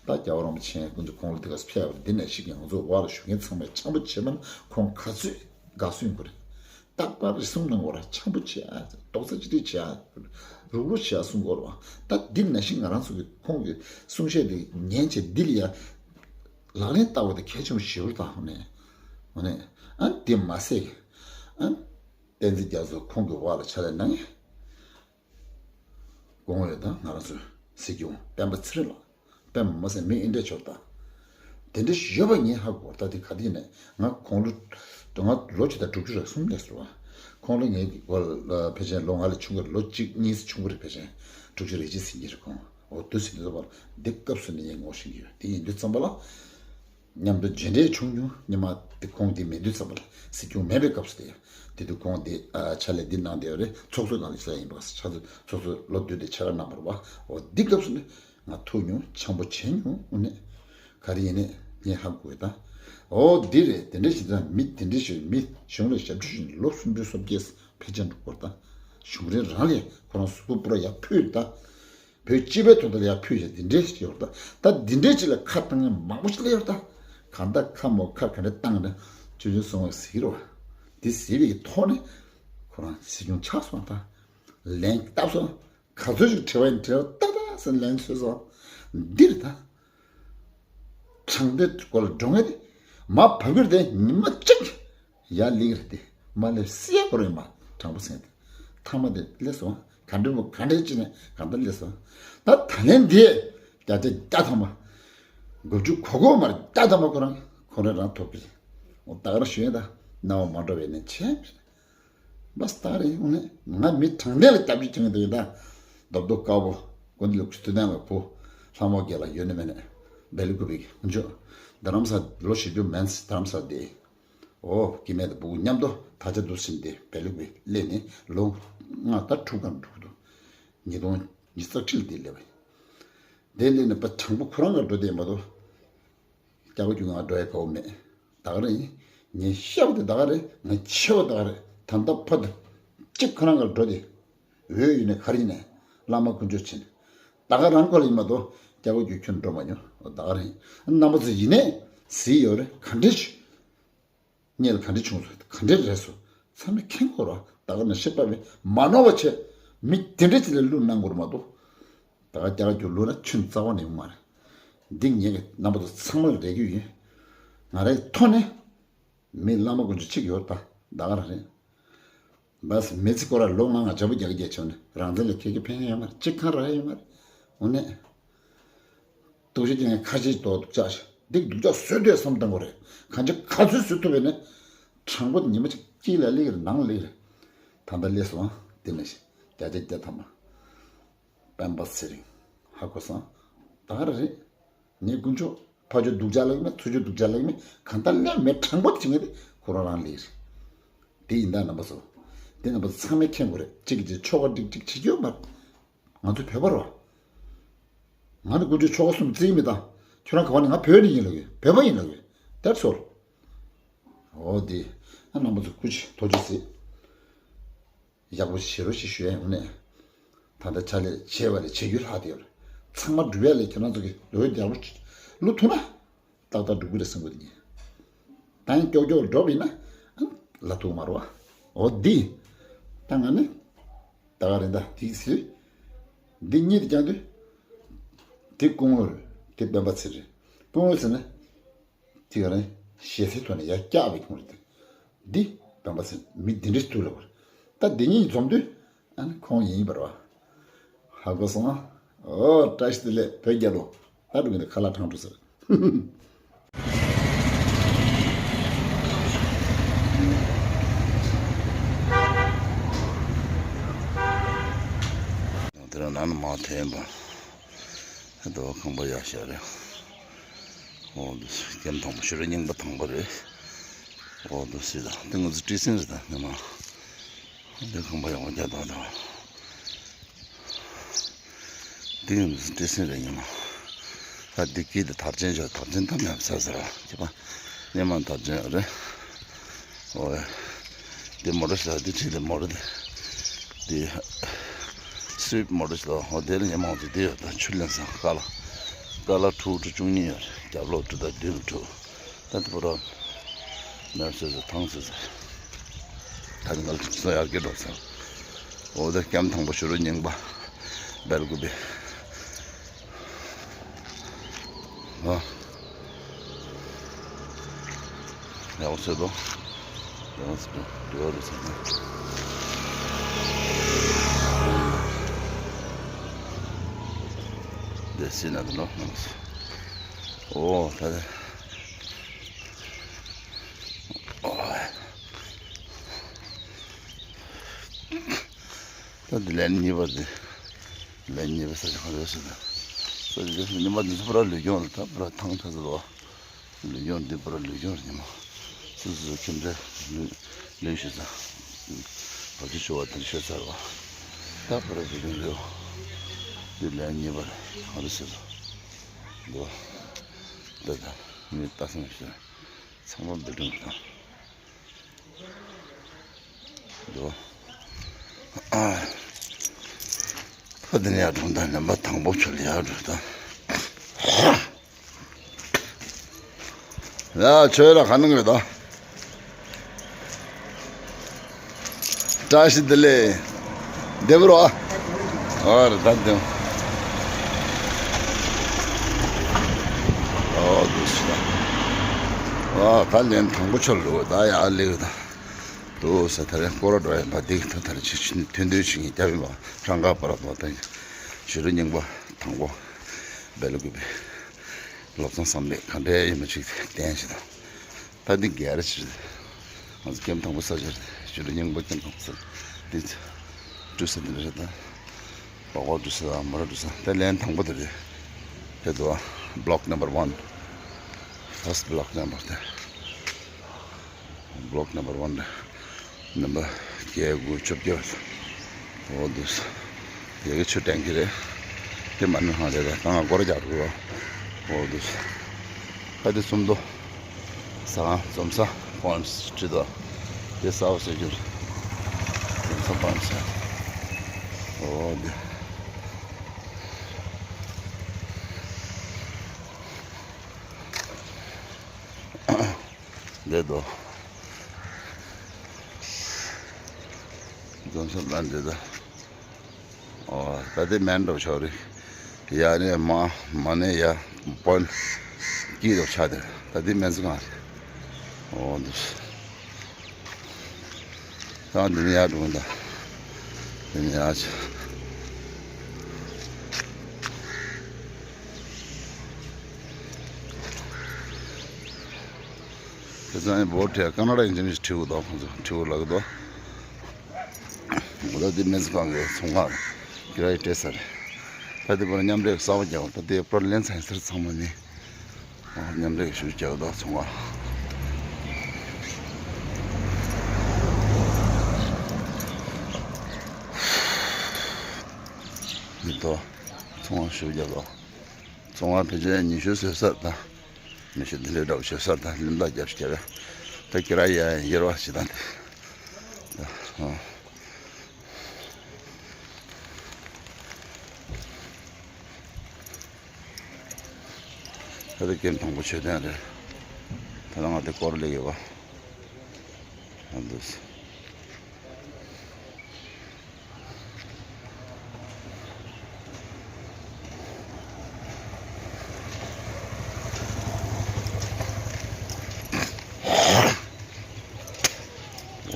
ད་རྒྱལ་བ་རིན་པོ་ཆེ་ཀུན་གྱི་དགུང་ལོ་འདི་ག་སུ་ཕེབས་པ་འདི་ནས་ཤིག་ང་ཚོ་འོག་ལ་བཞུགས་མཁན་ཚང་མས་འཆམ་པོ་བྱེད་མ་ན་ཁོང་ག་ཚོད་དགའ་བསུ་ཡོང་གི་རེད། རྟག་པར་རེ་ཟུང་གནང་དགོས་ར། འཆམ་པོ་བྱེད་ཨ། རྡོག་རྩ་གཅིག་སྒྲིལ་བྱེད་ཨ། རུག་རུག་བྱེད་ཨ་གསུང་དགོས་ར། ད་འདི་ནང་བཞིན་ང་རང་ཚོ་གི་ཁོང་གི་གསུང་བཤད་འདི་ཉན་བྱས་འདི་ལ་ཡ་ལག་ལེན་བསྟར་བ་དེ་གལ་ཆེན་པོ་ཞེ་པོ་དང་ནས་འོ་ནས་ཨ་འདི་མ་ཟད་ཨ་བསྟན་འཛིན་རྒྱ་མཚོ་ཁོང་གི་འོག་ལ་ཕྱག་ལས་གནང་ཡ། དགོངས་ཡོད་ད། ང་རང་ཚོའི་སྲིད་སྐྱོང་སྤེན་པ་ཚེ་རིང་ལགས། སྤེན་པ་མ་ཟད་མི་ཨེ་འདྲས་ཆོག་ད། དེ་འདྲས་ཡོད་པ་ངས་ཧ་གོ་ད། དེ་ག་དེ་ཡིན་ནས་ང་ཁོང་ལོ་ང་ལོ་ཆུ་ད་དྲུག་ཅུ་རེ་གསུམ་ལས་སོ། ཁོང་ལོ་ངའི་གི་སྐོར་ལ་ཕལ་ཆེར་ལོ་ང་ལས་ཆུང་གི་རེད། ལོ་གཅིག་གཉིས་ཆུང་གི་རེད། ཕལ་ཆེར་དྲུག་ཅུ་རེ་གཅིག་ཟིན་གྱི་རེད་ཁོང་། འོ་དུ་ཟིན་དུས་ཙམ་པ་ལ་འདི་སྐབས་སུ་ནས་ངས་ངོ་ཤེས་ཀྱི་ཡོད། དེ་ཡིན་དུས་ཙམ་པ་ལ། མཉམ་དུ་མཇལ་འཕྲད་བྱུང་མྱོང་། ཉི་མ་དེ་ཁོང་དེ་མེད་དུས་ཙམ་པ་ལ་སྲིད་སྐྱོང་མེད་པའི་སྐབས་སུ་དེ་ཡང་དེ་དུས་ཁོང་དེ་ཨ་ཕྱག་ལས་འདི་གནང་བསྡད་ཡོད་རེད། ཚོགས་གཙོ་གནང་ཡོད་ས་ཡིན་པ། ཕྱག་ཚོད་ཚོགས་གཙོ་ལོ་བདུན་དེ་ཕྱག་ལས་གནང་བ་རེད་པ། འོ་འདི་སྐབས་སུ་ནི་ང་ཐུག་མྱོང་། འཆམ་པོ་བྱས་མྱོང་། དངོས་གནས་ག་རེ་ཡིན་ནས་ངས་ཧ་གོ་ཡོད་ད། འོ་འདི་རེད། དེ་འདྲ་བྱས་ཙང་མི་དེ་འདྲ་ཞིག་མི་གཞུང་ལ་ཞབས་ཕྱི་ཞུས་ནས་ལོ་སུམ་ཅུ་སོ་བརྒྱད་ཕལ་ཆེར་འགྲོ་གི་རེད་ད། གཞུང་རིང་རང་ལས་ཁོ་རང་གཟུགས་པོ་པུ་ར་ཡར་ཕུད་ད། བོད་སྤྱི་པའི་དོན་དག་ལ་ཡར་ཕུད་བཞག་འདི་འདྲའི་ཞིག་ཡོད་རེད་ད། ད་འདི་འདྲའི་ཅིག་ལ་ཁ་བཏང་མཁན་མང་པོ་ཞིག་སླེབས་ཡོད་རེད་ད། གང་ལྟར་ཁ་མོ་ཁ་ག་འདྲ་བཏང་ན་ཆུང་ཆུང་སོང་བ་ཟེར་གྱི་རེད་བ། འདི་ཟེར་བའི་ཐོག་ནས་ཁོ་རང་སྲིད་སྐྱོང་ཆགས་སོང་ད། ལན་བཏབ་སོང་། ག་ཚོད་ཅིག་དྲི་བ་ཡིན་དྲི་བ་ཏག་ཏག་ཟེར་ལན་འཚོལ་སོང་། འདི་རེད་ད། དྲང་བདེན་སྐོར་ལ་འགྲོ་ངེས་དེ་མ་བབ་གི་རེད་དེ། ཉི་མ་གཅིག་ཡར་ལེགས་རེད་དེ། མ་ལེགས་སྲིད་ཡ་སྐོར་ཡིན་པ་དྲང་པོ་ཟེར་དེ། ཐ་མ་དེ་སླེབས་སོང་། ག་འདྲ་མོ་ག་འདྲ་ཅི་ནས་ག་འདྲ་སླེབས་སོང་། ད་ད་ལན་དེ་བརྒྱ་ཆ་བརྒྱ་ཐམ་པ་དགུ་བཅུ་གོ་གོ་མར་བརྒྱ་ཐམ་པ་ཁོ་རང་ཁོ་རང་རང་ཐོབ་ཀྱི་རེད། འོ་ད་ག་རང་ཞུ་ཡ་ད། རྣ་བ་མ་འགྲོ་བའི་ནས་ཆེ། བས་ད་རེད། དངོས་གནས་ང་མི་དྲང་བདེན་ལ་སྐྱབས་བཅོལ་བྱེད་མཁན་དེ་ཡིན་ད། རྡོབ་རྡོབ་དཀར་པོ་དགོན་སྡེ་ལ་སྐུ་དུས་གནས་ལ་བུ་ལྷ་མོ་རྒྱལ་ལ་ཡོད་ནི་མེད་ནས་སྦེལ་ཀོབ་པའི་གི་འཇོག་རྡ་རམ་ས་ལོ་བཞི་བཅུ་མན་ཙམ་རྡ་རམ་ས་བསྡད། འོ་སྐྱེ་དམན་དང་ཕྲུ་གུ་མཉམ་དུ་ད་ཆ་འདུག་ཟིན་ཏེ་སྦེལ་ཀོབ་པའི་སླེབས་ནས་ལོ་ལྔ་དང་དྲུག་གང་འགྲོ་གི་འདུག་ཉིས་སྟོང་ཉི་ཤུ་རྩ་ཁྲི་ལ་འདི་སླེབས་པ་ཡིན། འདི་སླེབས་ནས་པ་དྲང་པོ་ཁོ་རང་ག་འགྲོ་བསྡད་མ་གཏོགས། སྐྱ་བོ་རྒྱུ་ང་འགྲོ་ཡ་དགའ་བོ་མེད། ད་ག་རེད། ངས་བཤད་པ་དེ་ད་ག་རེད། ང་ཆེ་བ་ད་ག་རེད། ད་ལྟ་ཕ་དུ་གཅིག་ཁོ་རང་གར་འགྲོ་དེ། འོས་ཡིན་ནས་ག་རེ་ཡིན་ནས་བླ་མ་དཀོན་མཆོག་ཕྱིན། ད་ག་རང་ཁོ་ལ་ཡིན་མ་གཏོགས་སྐྱ་བོ་རྒྱུ་ཁྱོན་འགྲོ་མ་མྱོང་། ད་ག་རེད། རྣམ་པ་ཚོ་ཡིན་ནས་ཟིག་ཡོད་རེད། ག་འདྲས་ཆུ། སྙེལ་ག་འདྲས་བྱུང་སོང་། ག་འདྲས་རེད་སོང་། ཚང་མས་མཁྱེན་དགོས་ར། ད་ག་ནས་ཤེས་པ་མེད་མ་ནོར་བ་བྱས། མི་དེ་འདྲས་ཅིག་ལ་བླུ་གནང་དགོས་རེད་མ་གཏོགས། ད་ག་རྒྱ་གར་རྒྱུ་ལོ་ན་ཆུན་རྩ་བ་ནས་ཡོང་མ་རེད། འདི་ངས་ཀྱི་རྣམ་པ་ཚོ་ཚང་མ་ལ་རེ་རྒྱུ་ཡིན། ང་རའི་ཐོག་ནས་མི་བླ་མ་དཀོན་མཆོག་གཅིག་ཡོད་ད། ད་ག་རང་རེད། བས་མི་ཚེ་སྐོར་ལ་ལོ་ལྔ་ང་བྱ་བ་རྒྱག་རྒྱག་བྱུང་ནས་རང་བཙན་ལ་ཁྱེད་ཀྱི་ཕན་ཡོད་མ་རེད། གཅིག་ཁ་ར་ཡོད་མ་རེད། འོ་ནས། སྟོབས་ཤུགས་ཀྱི་ངས་ཁ་ཆེ་ཏོག་སྡུག་ཅག་འདི་སྡུག་ཅག་བཟོས་འདོད་བསམ་བཏང་དགོས་རེད། གང་ཅི་ག་ཚོད་བཟོས་ཐུབ་པས་ནས། དྲང་པོ་ཉི་མ་གཅིག་དཀྱིལ་ལ་སླེབས་རེད། ནང་སླེབས་རེད། ད་ལྟ་སླེབས་སོང་། དེ་ནས་བརྒྱ་ཆ་བརྒྱ་ཐམ་པ། སྤེན་པ་ཚེ་རིང་། ཧ་གོ་སོང་། ད་ག་རེད། ངའི་དཀོན་མཆོག་ཕ་ཆོས་སྡུག་ཅག་ལབ་ཀྱི་མེད། ཚུར་ཆོས་སྡུག་ཅག་ལབ་ཀྱི་མེད། གང་ལྟར་སླེབས་མེད། དྲང་པོ་བྱེད་མཁན་དེ་ཁོ་རང་རང་སླེབས་རེད། དེ་ཡིན་ད་རྣམ་པ་ཚོ། དེ་རྣམ་པ་ཚོ་ཚང་མས་མཁྱེན་དགོས་རེད། གཅིག་གིས་གཅིག་ཆོ་ག་འགྲིག་འགྲིག་བྱེད་རྒྱུ་མ་རེད། ང་ཚོ་བོད་པ་རེད་བ། ང་ནི་དཀོན་མཆོག་ཆོལ་ཁ་གསུམ་བརྩི་གི་མེད་ད། ཁྱོད་རང་ག་བ་ནས། ང་བོད་ནས་ཡིན་ལབ་གི། བོད་པ་ཡིན་ལབ་གི། That's all། འོ་དེ། ཨ་རྣམ་པ་ཚོ་སྐུ་མཁྱེན། ཐུགས་རྗེ་གཟིགས། ཡག་པོ་བྱེད་རོགས་ཞེས་ཞུ་ཡ་ཡོང་ནས། ད་ལྟ་ཕྱག་ལས་བྱས་པ་ལས་བྱེད་རྒྱུ་ལྷག་བསྡད་ཡོད་རེད། ཚང་མ་སྒྲུབ་ཡ་ལས་ཁྱེད་རང་ཚོ་གི་ལོ་ཡོད་རྒྱག་རོགས་བླུག་ཐུབ་ན། ཏག་ཏག་འགྲུབ་ཀྱི་རེད་བསམ་གི་འདུག་ངས། ད་ཡང་ཀྱོག་ཀྱོག་འགྲོ་བ་ཡིན་ན། ཨ། ལ་ཐུག་མ་རེད་བ། འོ་འདི། ད་ང་ནི། ད་ག་རེད་ད་དེ་ཟེར། འདི་གཉིས་དེ་ཀྱང་དུས། དེ་སྐུ་ངོ་རེད། དེ་སྤེན་པ་ཚེ་རེད། སྐུ་ངོ་ཟེར་ན། དེ་ག་རེད། ཞེ་སའི་ཐོག་ནས་ཡར་བཀྱག་པའི་ཁོངས་རེད་དེ། འདི་སྤེན་པ་ཚེ་མི་འདི་འདྲས་ཐུག་ལ་བར། ད་འདི་གཉིས་འཛོམས་དུས། ཨ་ནི་ཁོང་ཡིན་པ་རེད་བ། ཧ་གོ་སོང་ཨ། ཨོ་བཀྲ་ཤིས་བདེ་ལེགས་བོད་རྒྱལ་ལོ། ད་འགྲོ་གི་འདུག་ཁ་ལག་འཕྲང་འགྲོ་ཟེར། དེ་རིང་ནང་ནས་མར་ཐོན་པ། ད་ཁང་པ་ཡག་ཤག་རེད། འོ་འདི་སྐྱེམས་དང་པོ་ཞོ་རུ་རྙིང་པ་དང་པོ་རེད། འོ་འདི་སྲིད་དང་འདི་ང་ཚོ་བཀྲིས་སེང་རེད་ད་ཉི་མ། འདི་ཁང་པ་ཡག་པོ་རྒྱག་དང་དང་། འདི་ང་ཚོ་བཀྲིས་སེང་རེད་ཉི་མ། ད་འདི་སྐྱིད་དེ་དར་ཆེན་ཞོག་དར་ཆེན་ད་མེད་ས་ཟེར་བ་ཁྱེད་པ། ཉི་མ་དར་ཆེན་རེད། འོ། འདི་མོ་ཊ་ཞིག་ལ་འདི་ཁྲིད་ལ་མོ་ཊ་འདི། འདི། སུའིབ་མོ་ཊ་ཞིག་ལ་འོ་དེ་ལ་ཉི་མ་འོ་ཚོ་འདི་ཡོད་ད་ཆུ་ལེན་སང་ཀ་ལ། ཀ་ལ་ཕྲུ་གུ་བཅུ་གཉིས་ཡོད་རེད། རྒྱབ་ལོགས་ཕྲུ་གུ་དང་མདུན་ལ་ཕྲུ་གུ། ད་འདི་པོ་ར། མེབ་སོ་སོ་ཐང་སོ་སོ། ད་ནི་ང་ལ་སོ་ཡར་གྱི་འགྲོ་སོང་། འོ་དེ་སྐྱེམས་དང་པོ་ཞོ་རུ་རྙིང་པ། སྦེལ་ཀོབ་པའི། ཨ། ཡག་པོ་བཟོས་འདུག་ཡག་པོ་བཟོས་འདུག་འདུག་རེད་ཟེར་ན། འདི་སྲིད་ན་དུ་ནོ། ཨོ་ད་ད། ཨོ། ད་འདི་ལན་གཉིས་པ་འདི། ལན་གཉིས་པ་ས་ཆ་ག་རེ་ཟེར་ན། ས་ཆ་ཉི་མ་འདི་ཚོ་པུ་ར་ལུས་སྦྱོང་ལ་ད་པུ་ར་ཐང་ཐ་ཚ་ལོ། ལུས་སྦྱོང་འདི་པུ་ར་ལུས་སྦྱོང་རེད་ཉི་མ། སུ་སུ་སུ་ཁྱིམ་མཚེས་ལུས་ལུས་ཤི་ཚ། བབ་ཅི་ཆུ་བ་དེར་ཤི་ཚར་བ། ད་པུ་ར་ལུས་སྦྱོང་རེད། འདི་ལན་གཉིས་པ་རེད་ག་རེ་ཟེར་ལོ། འདི་བ། ད་ད་མི་ལྟ་སོང་ཤི། ཚང་མ་འབུད་སྒྲོན་དང་། འདུག་ཨ། ཕ་དེ་ནས་ཡར་འགྲོ་ད་ནམ་པ་དང་པོ་ཁྱོད་ལ་ཡར་འགྲོ་ད། ཡ་ཁྱོད་ལ་ག་ནང་རེད་ད། བཀྲ་ཤིས་བདེ་ལེགས། བདེ་པོ་རོ། ཨ་རེད་ད་བདེ་མོ། ཨོ་འདུག་སེ་ད། ཨ་ད་ལན་དང་པོ་ཁྱོད་ལ་འགྲོ་ད་ཡ་ལེགས་ད། འདུག་སེ་ད་རེས་སྐོར་ར་འགྲོ་ཡ་མ་འདིག་ད་ད་རེས་ཅིག་ཐུན་འདོན་ཞིག་ཡིན་རྒྱབ་ཡིན་པ་རང་ག་པར་དོ་ད་ཡིན། ཞུ་རུ་རྙིང་པ་དང་པོ་སྦེལ་ཀུ་པའི་བློ་བཟང་བསམ་གཏན་ག་འདྲའི་ཡིན་པ་ཅིག་བསྟན་ཞིག་དང་། ད་འདི་སྒེར་ཞིག་རེད། ང་ཚོ་ཀེམ་དང་པོ་ས་ཆ་རེད། ཞུ་རུ་རྙིང་པ་ཀེམ་དང་པོ་ས་ཆ་འདི་འགྲུལ་ས་འདི་འདྲ་རེད་ད། པ་གོ་འགྲུལ་ས་དང་མོ་ར་འགྲུལ་ས་ད་ལན་དང་པོ་དེ་རེད། དེ་དུ་བ་block number one. First block number དེ། Block number one རེད། ནམ་པ་བརྒྱད་དགུ་བཅོ་བརྒྱད་པ། འོ་འདུག་སེ། ཡ་གི་ཆུ་ཊེང་ཀི་རེད། དེ་མ་ནི་ཧང་རེད་ད་ད་ང་སྒོར་རྒྱག་རུ་བ། འོ་འདུག་སེ། ཁ་དེ་སུམ་མདོ། ཟ་ཁང་འཛོམས་ས་པོན་ཊི་ཁྲིད་དོ། དེ་ས་བ་སེ་ཇུར། འཛོམས་ས་པོན་ཊི་ཁྲིད། འོ་འདི། འདི་དོ། འཛོམས་ས་པོན་ཊི་ཁྲིད་དོ། ཨོ། ད་ལྟའི་མེན་འགྲོ་ཆོག་རེད། ཡ་ནས་མ་མ་ནས་ཡ་པོན་སྐྱིད་འགྲོ་ཆགས་དེ་ད་ལྟའི་མེན་ཚི་གང་རེད། ཨོ་འདུག་ད་འདི་ནས་ཡར་འགྲོ་ད། འདི་ནས་ཡར་ཆ། དེ་ཚོ་ཨ་ནི་བོ་ཊི་ཀ་ན་ཌ་ཡིན་ཅི་མི་ཁྲིའུ་དོ་ཁོང་ཚོ་ཁྲིའུ་ལག་དོ། ད་འདི་མེ་ཚི་ཁང་གི་ཚོང་ཁང་ཀི་རའི་སྤྲད་ས་རེད། ད་འདི་པར་མཉམ་འབྲེལ་གསར་པ་རྒྱག་ད་འདི་པར་ལེན་ཚན་ཚར་ཚང་མ་ནི་མཉམ་འབྲེལ་ཞུ་རྒྱག་ད་ཚོང་ཁང་འདི་དོ། ཚོང་ཁང་ཞུ་རྒྱག་ད། ཚོང་ཁང་ཕལ་ཆེར་ཉི་ཤུ་ཟེར་ས་ད། ཉི་ཤུ་དེ་འདྲའི་འདྲ་བོ་ཞེ་ས་ད་ལིམ་ལ་རྒྱབ་ཤ་ར། ད་ཁྱེད་ར་ཡ་ཡེར་བ་ཞིག་ད་འདི། ད་ཨ། ད་ལྟ་ཀེམ་དང་པོ་མཆོད་རྟེན་རེད། ད་ལྟ་ང་དེ་སྐོར་ལས་ཡོད་པ། ཨ་འདུག་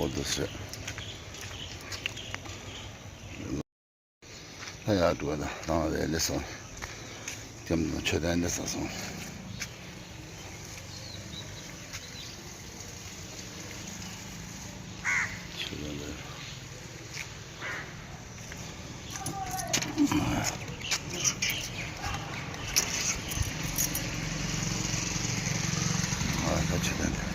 འོ་འདུག་སེ། ད་ཡར་འགྲོ་ད་རང་རེ་ལེ་སོང་། ཀེམ་དང་མཆོད་རྟེན་འདི་ས་སོང་། མཆོད་རྟེན་འདི། ཨ་ད་མཆོད་རྟེན་འདི།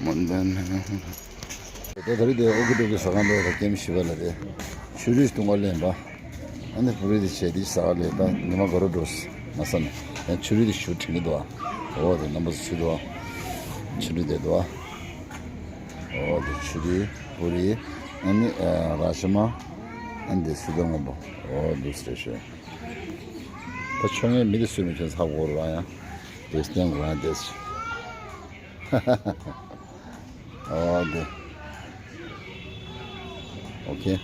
མ་འདི་ནས། ད་ད་རེས་དེ་ཨོ་ཀི་ཏོ་གི་ཟ་ཁང་དུ་ད་ཀེམ་བཞི་པ་ལ་དེ་ཆུ་རུད་བཏུང་བ་ལེན་པ། ཨ་ནི་བུ་རུད་དེ་བྱས་དེ་ཟ་བ་ལེན་པ་ཉི་མ་ག་རུ་འགྲོ་མ་ས་ནས་ཡང་ཆུ་རུད་དེ་ཞུ་དྲན་གི་འདུག་ཨ། འོ་དེ་རྣམ་པ་ཚོ་ཆུ་འདུག་ཨ། ཆུ་རུད་དེ་འདུག་ཨ། འོ་དེ་ཆུ་རུད། པུ་རི། ཨ་ནི་ཨ་ར་ཤི་མ། ཨ་ནི་དེ་སི་ཏ་སྔོན་པོ། འོ་འདུག་སེ་རེད་ཤག་ད་ཆོ་ངའི་མི་དེ་སུས་མི་ཆོད་ཚ་གོ་ར་ཡང་། དེ་སྟེང་གོ་ཡང་དེ། འོ་དེ། ཨོ་ཁེ།